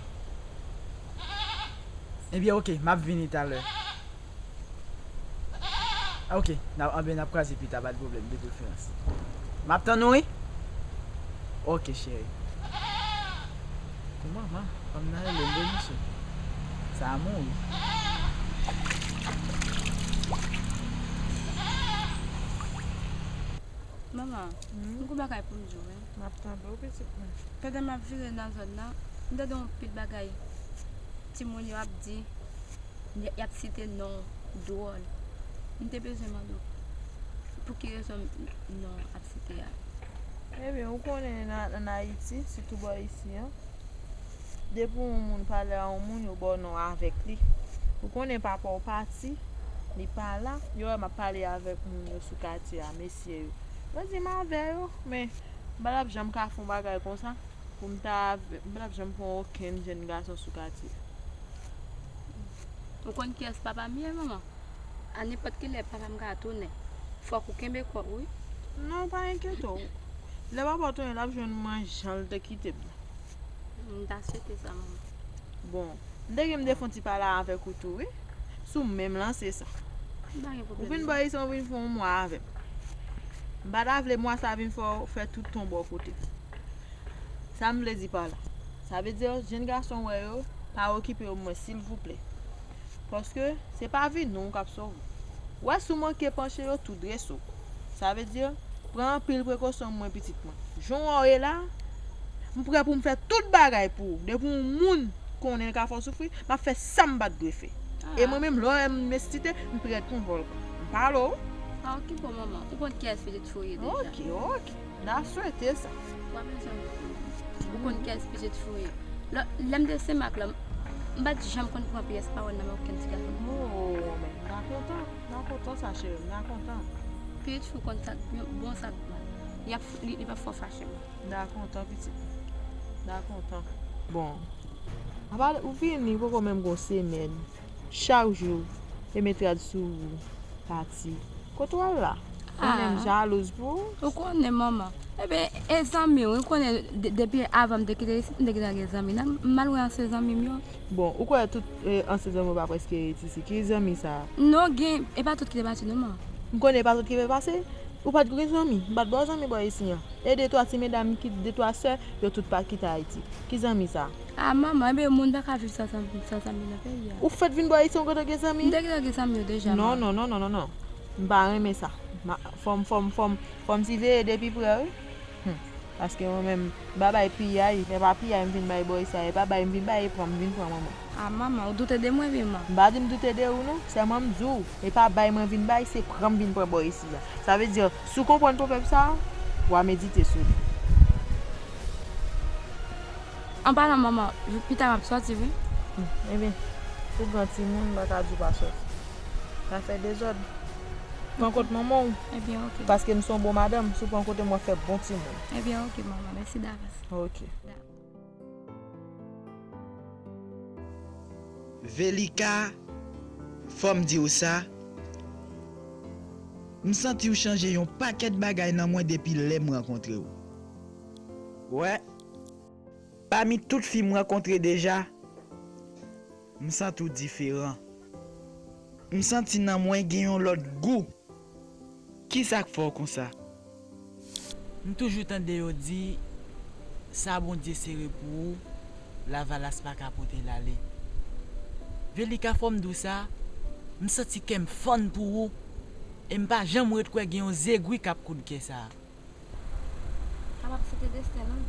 Ebyen, oke, m ap vini talè. Ah, oke, n a, anben, n ap kwaze pita, pa de pwoblèm, de preferans. M ap tann ou, wi. Oke, cheri. Kòman, man? Fanm nan rele m, wi, mesye. Sa a mouri. Manman, m gon bagay pou m di w, wi. M ap tande w, pitit mwen. Pandan m ap vire nan zòn nan, M tande yon pil bagay timoun yo ap di, y ap site non dwòl. M te bezwen mande w, pou ki rezon non ap site a? Ebyen, ou konnen nan, ann Ayiti, sitou bò isi an, depi yon moun pale a yon moun, yo ba w non avèk li. Ou konnen papa w pati, li pa la, yo wè m ap pale avèk moun yo sou katye a, mesye yo. Yo di m avè yo, men m pa t ap janm ka fè yon bagay konsa. Pou m ta, m pa t ap janm pran okenn jèn gason sou katye. Ou konn kiyès papa m ye, manman? A nenpòt ki lè papa m ka tounen. Fòk ou kenbe kò w, wi. Non, pa enkyete w. Lè papa w tounen, l ap jwenn mwen jan l te kite m nan. M ta swete sa, manman. Bon, m te gen m te fè yon ti pale avèk ou tou, wi. Sou menm lanse sa. M pa gen pwoblèm. Ou vin bò isi, ou vin fè yon mwa avè m. M pa ta vle mwa sa vin fè w fè tout tan w bò kote m. Sa m vle di pa la, sa vle di, jèn gason w wè yo, pa okipe yo mwen, silvouplè. Paske se pa vi nou k ap sove w. Ou wè, si w manke panche yo, tou drese w. Sa vle di, pran anpil prekosyon mwen, pitit mwen. Jan w wè w ye la, m prè pou m fè tout bagay pou ou. Depi yon moun konnen l ka fè w soufri, m ap fè sa m pa t dwe fè. E mwen menm, lè w wè m nesesite, m prè pou m vòlkan. M pale w. Pa okipe w, manman. Ou konn kiyès pitit fi w ye deja. Oke, oke. N a swete sa. W ap bezwen ou konn kiyès pitit fi w ye. Lè, lè m te senmak la, m pa t janm konn pran pyès pawòl nan men okenn ti gason. Oh, men m ta kontan, m ta kontan sa, cheri, m ta kontan. Pitit fi w konn sa k bon, sa k mal. Li ap, li, li p ap fè w fache, mwen. M ta kontan, pitit. M ta kontan. Bon, apa ou vini, poko menm gon semèn. Chak jou, e met rad sou ou, pati. Kote w al la? Ou menm jalouz pou ou? Ou konnen, manman. Ebyen, e zanmi w, ou konnen, de-, depi avan m te kite isit, m te gentan gen zanmi. Nan, m al wè ansyen zanmi m yo. Bon, ou kwè tout, e, ansyen zanmi w pa prèske rete isit? Ki zanmi sa a? Non, gen, e pa tout ki te pati, non, manman. M konnen e pa tout ki te pase. Ou pa t gen zanmi? M pa t ba w zanmi bò isi an. E de twa ti medam ki, de twa sè, yo tout pa kite Ayiti. Ki zanmi sa? A, manman, ebyen, moun pa ka viv san zanmi, san zanmi nan peyi a. Ou fèt vin bò isi, ou gentan gen zanmi? M te gentan gen zanmi yo deja, manman. Non, non, non, non, non, non. M pa renmen sa. Fò m, fò m, fò m, fò m siveye de pi prè, wi. Hum. Paske mwen menm, m pa bay piyay, lè pa piyay m vin bay bò isi a, e pa bay m vin bay, e pran m vin pran, manman. A, manman, ou doute de mwen, wi, manman. M pa di m doute de ou, non. Sèlman m di w, e pa bay mwen vin bay, se pran m vin pran bò isi a. Sa vle di, si w konprann pwovèb sa a, w a medite sou li. An palan, manman, pita m ap sòti, wi. Hmm, ebyen, ou gran timoun, m pa ka di w pa sòti. Pa fè dezòd. Pran kot manman w. Ebyen, oke. Paske m se yon bon madanm, si w pran kote m, w ap fè bon timoun. Ebyen, oke, manman. Mèsi davans. Oke. Dakò. Velika, fò m di w sa, m santi w chanje yon pakèt bagay nan mwen depi lè m rankontre w. Wè, pami tout fi m rankontre deja, m santi w diferan. M santi nan mwen gen yon lòt gou. Kisa k fè w konsa? M toujou tande yo di, sa Bondye sere pou ou, lavalas pa ka pote l ale. Velika, fò m di w sa, m santi kè m fann pou ou, e m pa janm ret kwè gen yon zegwi k ap koud kè sa a. Kapab se te desten, non,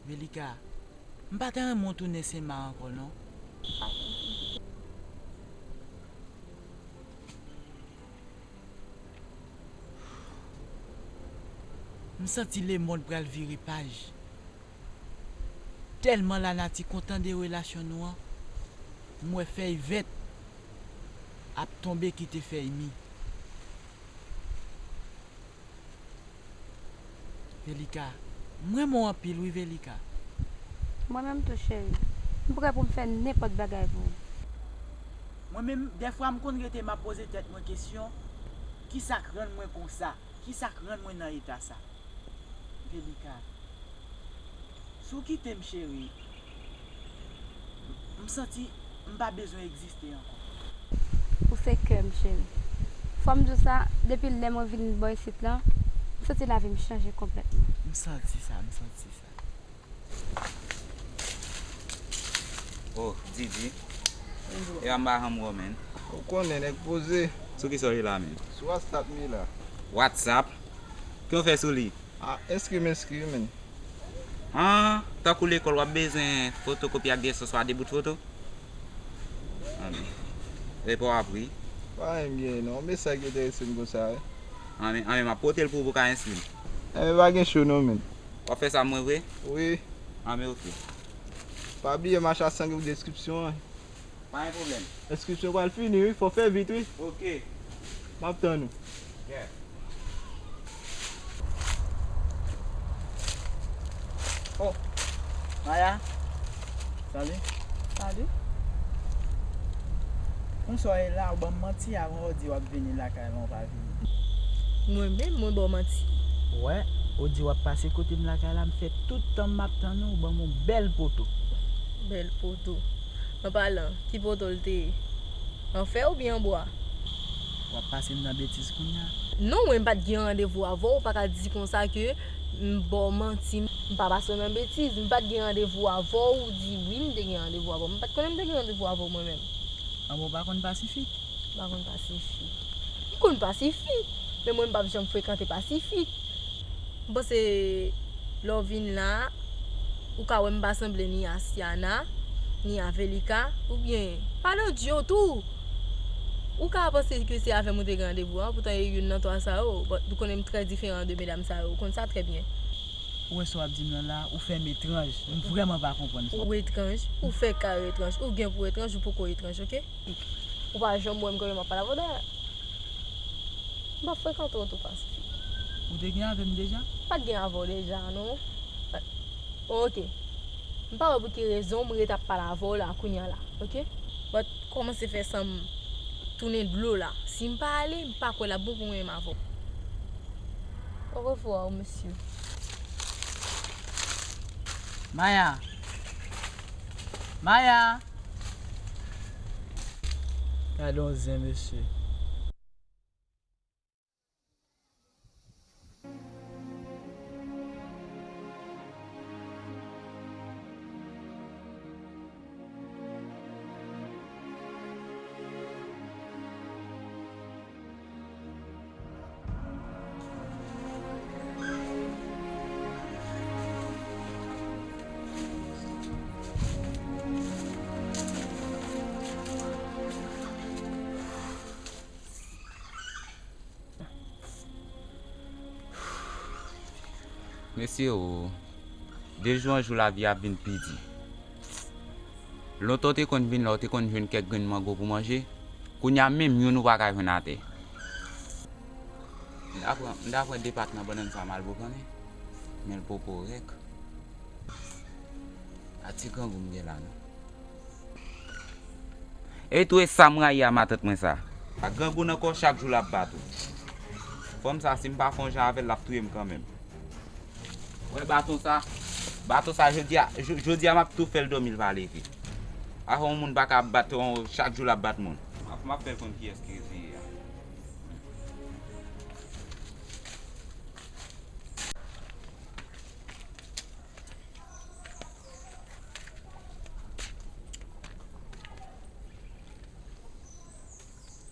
Velika. Velika, m pa ta renmen w tounen Senmak ankò, non. M santi lemonn pral vire paj. Tèlman lanati kontan de relasyon nou an, m wè fèy vèt ap tonbe kite fèy mi. Velika, m renmen w anpil wi, Velika. Mwen menm tou, cheri. M prè pou m fè nenpòt bagay pou ou. Mwen menm, dèfwa m konn rete m ap poze tèt mwen kesyon, kisa k rann mwen konsa? Kisa k rann mwen nan eta sa? Velika, si w kite m, cheri, m santi m pa bezwen egziste ankò. Ou se kè m, cheri. Fò m di w sa, depi lè mwen vin bò isit lan, m santi lavi m chanje konplètman. M santi sa, m santi sa. Oh, Didi. Bonjou. E a m pa janm wè w, menn. Ou konnen, nèg poze. Sou kisa w ye la, menn? Sou WhatsApp m ye la. WhatsApp? Ki w fè sou li? Ah, enskri m, enskri m, menn. An, tankou lekòl, w ap bezwen fotokopi ak de sans oswa de bout foto? Anben, repo w ap ri. Pa anyen m genyen non, men sa ki enterese m konsa wi. Anben, anben, m ap pote l pou ou, pou w ka enskri m. Anben, pa gen cho non, men. W ap fè sa mwen vre? Wi. Anben, oke. Pa bliye mache a san grenn deskripsyon an. Pa gen pwoblèm. Enskripsyon pral fini wi, fò fè vit wi. Oke. M ap tann ou. Yeah. Oh, Maya. Salut. Salut. Konswa w ye la, ou ban m manti avan w di w ap vini lakay la, ou pa vini. Mwen menm, mwen ba w manti? Wè, ou di w ap pase kote m lakay la, m fè tout tan m ap tann ou, ou ban m yon bèl poto. Bèl poto. An palan, ki poto l te ye? An fè oubyen an bwa? W ap pase m nan betiz kounye a? Non, mwen m pa t gen randevou avè w, ou pa ka di konsa ke m ba w manti. M pa pase w nan betiz, m pa t gen randevou avè w, ou di wi, m te gen randevou avè w. M pa t konnen m te gen randevou avè w mwen menm. Anben, w pa konn Pasifik? M pa konn Pasifik. M konn Pasifik, men mwen m p ap janm frekante Pasifik. M panse lè w vin la, ou ka wè m pa sanble ni Asyana, ni Avelika, oubyen Panodyo tou. Ou ka panse ke se avè m ou te gen randevou an, poutan e youn nan twa sa yo, but ou konnen m trè diferan de medam sa yo, ou konn sa trè byen. Ou wè sa w ap di m nan la, ou fè m etranj, m vrèman pa konprann sa. Ou etranj, ou fè kare etranj, ou gen pou etranj, ou poko etranj, oke? Ou pa janm wè m kote m ap pale avè w dayè. M pa frekante w tou Pasifik. Ou te gen avè m deja? M pa t gen avè w deja, non. Oke. M pa wè pou ki rezon m ret ap pale avè w la, kounye a la, oke? But kòmanse fè san m tounen dlo la. Si m pa ale, m pa kwè l ap bon pou mwen menm avè w. Orevwa, mesye. Maya! Maya! Gade yon zen, mesye. Mesye o, de jou an jou lavi a ap vin pi di. Lontan w te konn vin la, w te konn jwenn kèk grenn mango pou manje. Kounye a menm youn ou pa ka jwenn atè. M ta pran, m ta pran de pat nan bannann sa m al bokannen, men l poko rèk. A ti grangou m gen la non. E tou e sa m rayi a matant mwen sa. A grangou nan kò chak jou l ap bat ou. Fanm sa si m pa fè yon jan avè l, l ap touye m kanmenm. Wè baton sa, baton sa jodi a, jo- jodi a m ap tou fè l dòmi l pa leve. Afè yon moun pa ka bat yon, chak jou l ap bat moun. M ap, m ap fè l konn kiyès ki rezeye a.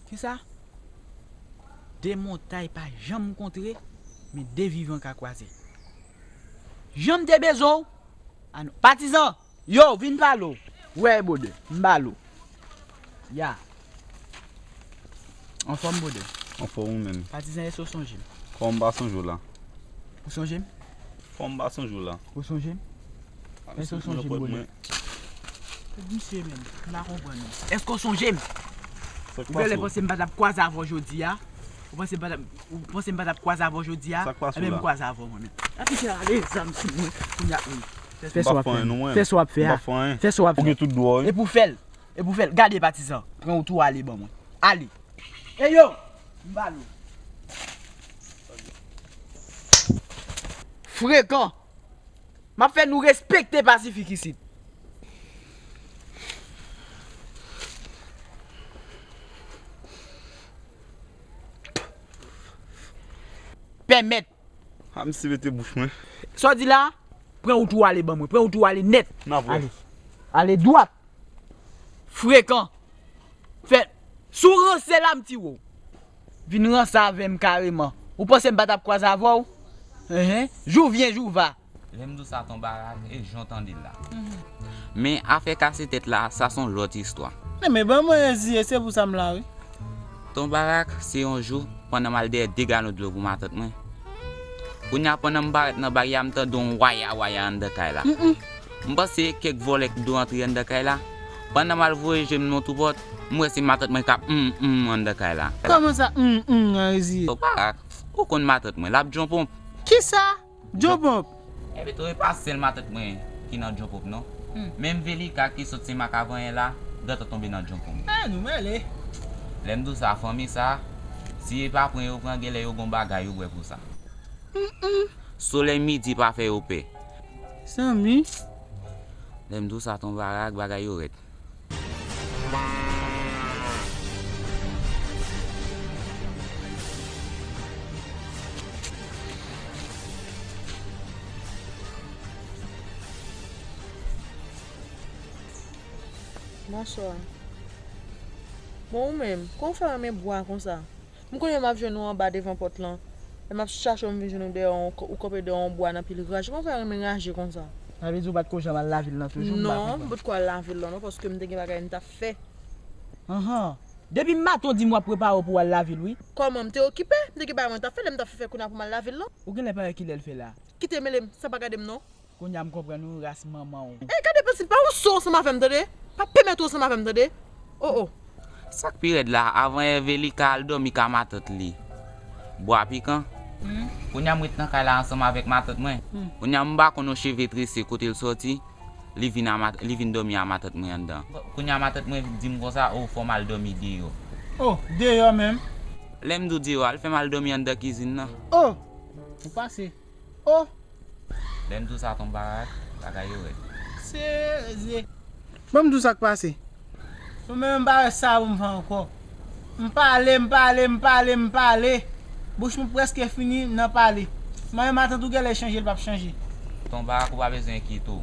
Kisa? De montay pa janm kontre, men de vivan ka kwaze. Jan m te bezwen w, a non. Patizan, yo, vin pale w. Wè, bwodè, m pale w. Ya. Anfòm, bwodè? Anfòm ou menm? Patizan, èske w sonje m? Kòman m pa sonje w la? Ou sonje m? Kòman m pa sonje w la? Ou sonje m? Èske w sonje m, bwodè? Misye menm, m pa konprann ou. Èske w sonje m? Ou genlè panse m pa t ap kwaze avè w jodi a? Ou panse m pa t ap, ou panse m pa t ap kwaze avè w jodi a? Sa k pase w la? Ebyen m kwaze avè w mwen menm. Epi se ale zam sou mwen, kounye a wi. Fè sa w ap fè. Fè sa w ap fè a. Fè sa w ap fè. Ou gen tout dwa wi. Epi w fè l. Epi w fè l. Gade patizan. Pran ou tou ale ban mwen. Ale. Eyo! M pale w. Frekan! M ap fè nou respekte Pasifik isit. Pèmèt. A misye mete bouch mwen. Sa w di la? Pran wout ou ale ban mwen. Pran wout ou ale nèt. N ap wè. Ale. Ale dwat. Frekan. Fè. Si w ranse la, m tire w. Vin ranse avè m kareman. Ou panse m pa t ap kwaze avè w? Enhen. Jou vyen, jou va. Lè m di w sa, Ton Barak, e jan w tande l la. Men afè kase tèt la, sa se yon lòt istwa. Men, men ban mwen Eziye, se pou sa m la, wi. Ton Barak, se yon jou, pandan m al dèyè de galon dlo pou matant mwen. Kounye a, pandan m parèt nan baryè a, m tande yon waya waya anndan kay la. M panse kèk vòlè ki dwe antre anndan kay la. Pandan m al voye je m nan tou pòt, m wè se matant mwen k ap m m anndan kay la. Kòman sa, m m an, Eziye? Ton Barak, ou konn matant mwen, l ap djonponp. Kisa? Djonponp. Epi tou, e pa sèl matant mwen ki nan djonponp non. Menm Velika ki sot Senmak avanyè la, gentan tonbe nan djonponp. Ah, nou mele. Lè m di w sa, fanmi sa, si e pa pran yo pran, genlè yo gon bagay yo bwè pou sa. Solèy midi pa fè yo pè. Zanmi. Lè m di w sa, Ton Barak, bagay yo rèd. Bonswa. Bon, ou menm, kòman w fè renmen bwa konsa? M konnen m ap jwenn ou anba devan pòt lan. Lè m ap chache w, m vin jwenn ou dèyè yon, ou kanpe dèyè yon bwa nan pil raje. Kòman w fè renmen raje konsa? Sa vle di ou pa t ko janm al lavil lan toujou? M pa konprann. Non, m potko al lavil lan non, paske m te gen bagay m t ap fè. Anhan. Depi maten w di m w ap prepare w pou w al lavil wi. Kòman m te okipe? M te gen bagay mwen t ap fè, lè m t ap fè fè kounye a pou m al lavil lan. Ou genlè pa wè kilè l fè la. Kite mele m, sa pa gade m non. Kounye a m konprann ou ras manman w. Ey, gade panse pa ou so ansanm avè m tande. Pa pèmèt ou ansanm avè m tande. Oh, oh. Sa k pi rèd la, avanyè Velika al dòmi ka matant li. Bwa pikan. Kounye a m ret nan kay la ansanm avèk matant mwen. Kounye a m pa konn yon cheve trese kote l sòti. Li vin a mat-, li vin dòmi a matant mwen anndan. Kounye a matant mwen di m konsa, oh, fò m al dòmi deyò. Oh, deyò menm? Lè m di w deyò a, l fè m al dòmi anndan kizin nan. Oh, ou pase. Oh! Lè m di w sa, Ton Barak, bagay yo rèd. Serye. Ban m di w sa k pase. Ou menm m pa wè sa pou m fè ankò. M pale, m pale, m pale, m pale. Bouch mwen prèske fini nan pale. Manyen matant ou genlè chanje, l p ap chanje. Ton Barak, ou pa bezwen enkyete w.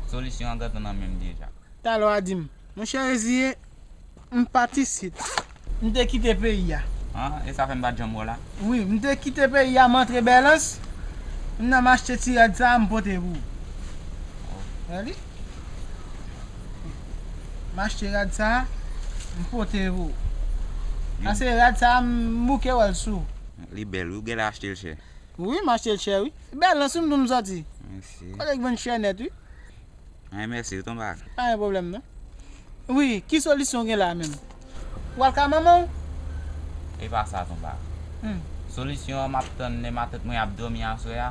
Solisyon an gentan nan men m deja. Talè w a di m, monchè Eziye, m pa t isit. M te kite peyi a. Ah, e sa fè m pa t janm wè w la? Wi, m te kite peyi a, m antre Bèlans. M nan m achte ti rad sa a, m pote pou ou. Wè li? M achte rad sa a, m pote pou ou. Sa se rad sa a, m bouke wè l sou. Li bèl wi, ou genlè achte l chè. Wi, m achte l chè wi. Bèlans wi m tou m sòti. Mèsi. Kote k vann chè nèt wi. Ay, mèsi, Ton Barak. Pa gen pwoblèm, non. Wi, ki solisyon w gen la menm? W al ka manman w? E pa sa, Ton Barak. Hmm. Solisyon an, m ap tann lè matant mwen ap dòmi aswè a.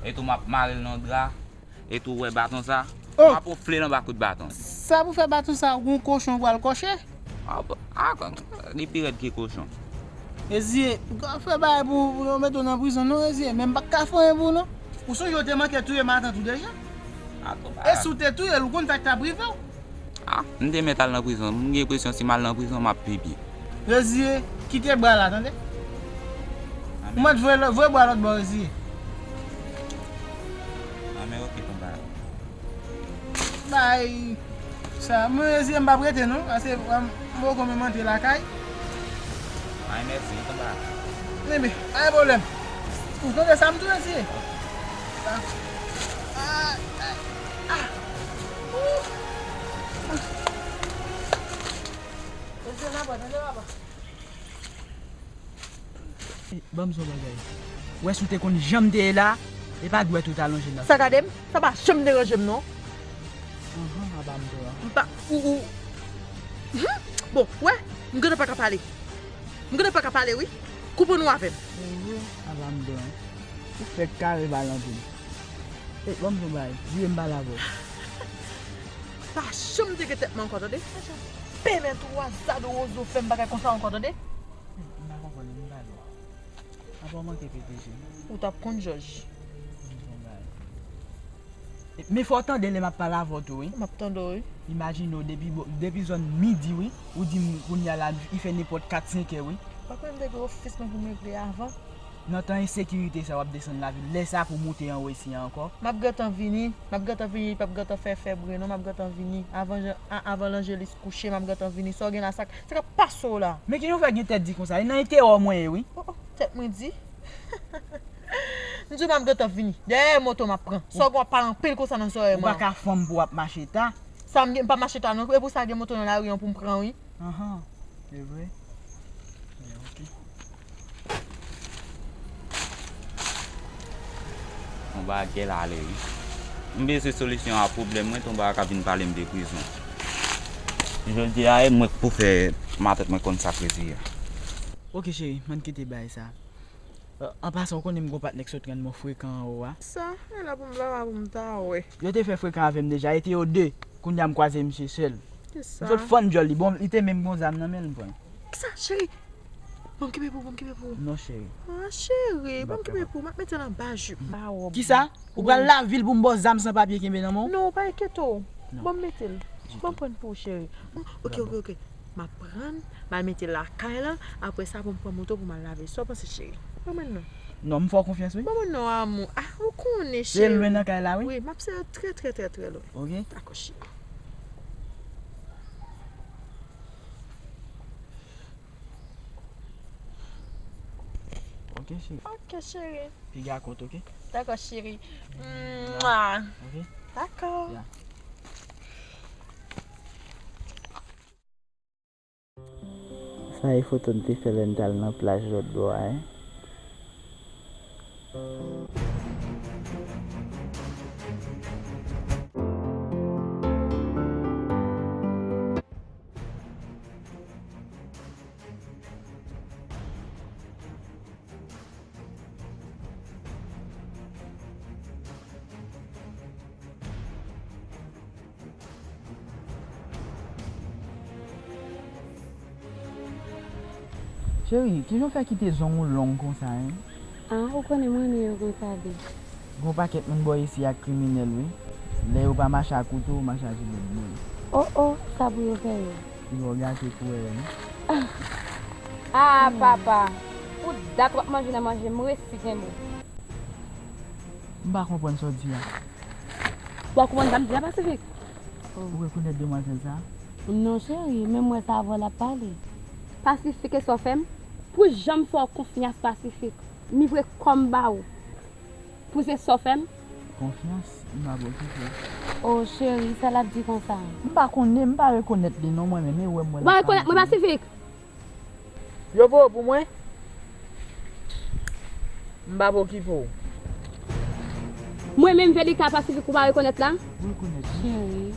E tou, m ap mare l nan dra. E tou, w wè baton sa? Oh! M ap wonfle l anba kout baton. Sa pou fè baton sa, ou gon kochon w pral kòche? Ah, bon. Ah, kon, li pi rèd ke kochon. Eziye, ou ka fè bagay pou, pou yo mete w nan prizon non, Eziye, men m pa t ka fè anyen pou ou non. Ou sonje w te manke touye matant ou deja? Ah, Ton Barak. E si w te touye l, ou konn sa k t ap rive w? Ah, m te mèt al nan prizon. M gen enpresyon si m al nan prizon, m ap pi byen. Eziye, kite bwa la, tande? Ou mèt voye lò-, voye bwa lòt bò, Eziye. Anben, oke, Ton Barak. Bay sa, mwen Eziye m p ap rete non, paske m poko menm antre lakay. Ay, mèsi, Ton Barak. Enben, pa gen pwoblèm. Ou tande sa m di w, Eziye? Ah, ah, ah. Ouh. Eziye, n ap wè, tande, papa. Ban m di w yon bagay. Ou wè si w te konn jan m te ye la, e pa dwèt ou t alonje nan. Sa gade m? Sa pa janm deranje m non. Anhan, aba m pran. M pa, ou, ou. Bon, wè, m gentan pa ka pale. M gentan pa ka pale wi. Koupe nou avè m. Anhan, aba m pran. Ou fèk kare pa lanvil. Ey, ban m di w yon bagay. Vire m pale avè w. Pa janm te gen tèt mwen ankò, tande? Pa janm pèmèt ou a Zado Wozo fè m bagay konsa ankò, tande? M pa konprann, m pa dwa. Apa w manke pete je m? Ou t ap konn, Jòj. M di w yon bagay. Men fò w tande lè m ap pale avè w tou, wi. M ap tande w, wi. Imajine w, depi bo-, depi zòn midi, wi. Ou di m kounye a la, li fè nenpòt kat, senk è, wi. Pa kwè m te gen ofis mwen pou m regle avan? Nan tan ensekirite sa, w ap desann lavil. Lè sa pou moute anwo isi a ankò. M ap gentan vini. M ap gentan vini, li p ap gentan fè fèb ren non, m ap gentan vini. Avan jan, a, avan Lanjelis kouche, m ap gentan vini. Sa w gen la, sa k, sa k ap pase w la? Men kijan w fè gen tèt di konsa? E nan enterè w mwen ye, wi. Oh, oh, tèt mwen di? M di w m ap gentan vini. Dèyè moto m ap pran. Sa w gen w ap pale anpil konsa nan zòrèy mwen. Ou pa ka fanm pou w ap mache ta. Sa m gen, m pa mache ta non. E pou sa gen moto nan lari an pou m pran wi. Anhan. Se vre? Byen, oke. Yon bagay la ale wi. M bezwen solisyon a pwoblèm mwen, ton bagay k ap vin pale m de prizon. Jodi a, e mwen k pou fè matèt mwen konn sa k rete a. Oke cheri, m ann kite bagay sa. Euh, an pasan, ou konnen m gon patnè k sot rann mwen frekan anwo a. Sa, e la pou m la, pou m ta wè. Yo te fè frekan avè m deja, e te yo de. Kounye a m kwaze misye sèl. Kisa? M sot fann djòl li. Bon, li te menm gon zam nan men l, m pran. Kisa, cheri? Ban m kenbe pou ou, ban m kenbe pou ou. Non, cheri. Ah, cheri, ban m kenbe pou ou. M ap mete l anba jip. Ba wòb. Kisa? Ou pral lavil pou m ba w zam san papye kenbe nan men w? Non, pa enkyete w. Ban m mete l. Ban m pran pou ou, cheri. Oke, oke, oke. M ap pran, m al mete l lakay la. Apre sa, pou m pran moto pou m al lave. Sa w panse, cheri? Ban mwen non. Non, m fè w konfyans, wi. Ban mwen non, amou. Ah, ou konnen, cheri. Se lwen nan kay la, wi? Wi, m ap sere trè, trè, trè, trè lwen. Oke. Dakò, cheri. Oke, cheri. Oke, cheri. Piga kont, oke? Dakò, cheri. Mwa. Oke? Dakò. Ya. Sa e foto n te fè lè n t al nan plaj lòt bò a, en. Cheri, kijan w fè kite zong ou long konsa, en? Ah, ou konnen mwen renmen yo konsa, babe. Gon pakèt moun bò isi a k kriminèl, wi. Lè yo pa mache ak kouto, yo mache ak zile bouy. Oh, oh, sa pou yo fè yo? Yo gate kou, wi. Ah, papa. Pou dat w ap manje nan manje, m resi kenbe w. M pa konprann sa w di a. W ap konprann sa m di a, Pasifik? Ou rekonèt demwazèl sa a? Non, cheri, men m wè se avè w l ap pale. Pasifik, e sa w fè m? Pou jan m fè w konfyans, Pasifik, m livre kò m ba ou. Pou se sa w fè m? Konfyans, m pa ba w kite. Oh, cheri, sa l ap di konsa? M pa konnen, m pa rekonèt li non, mwen menm, e wè m wè l ap pale. Ou pa rekonèt mwen, Pasifik? Yo voye w pou mwen? M p ap okipe w. Mwen menm Velika Pasifik ou pa rekonèt la? Ou rekonèt wi. Cheri.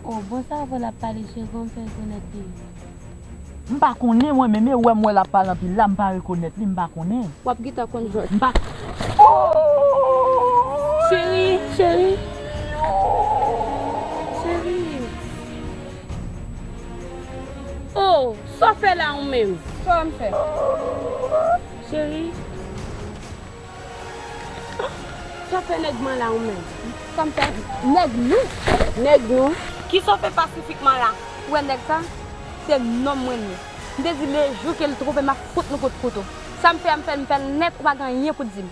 Oh, bon sa avè w l ap pale, cheri, kòman w fè rekonèt li? M pa konnen mwen menm, e wè m wè l ap pale anpil la, m pa rekonèt li, m pa konnen. W ap gentan konn jòj. M pa. Cheri, cheri. Cheri. Oh, sa w fè la ou menm? Sa w wè m fè? Cheri. Sa w fè nèg mwen la ou menm? Sa m fè? Nèg nou? Nèg nou? Kisa w fè Pasifik mwen la? Ou wè nèg sa? Se nonm mwen li ye. M te di lejou ke l twonpe m, m ap fout nou kout kouto. Sa m fè a, m fè l, m fè l nèt, ou pa gen anyen pou di m.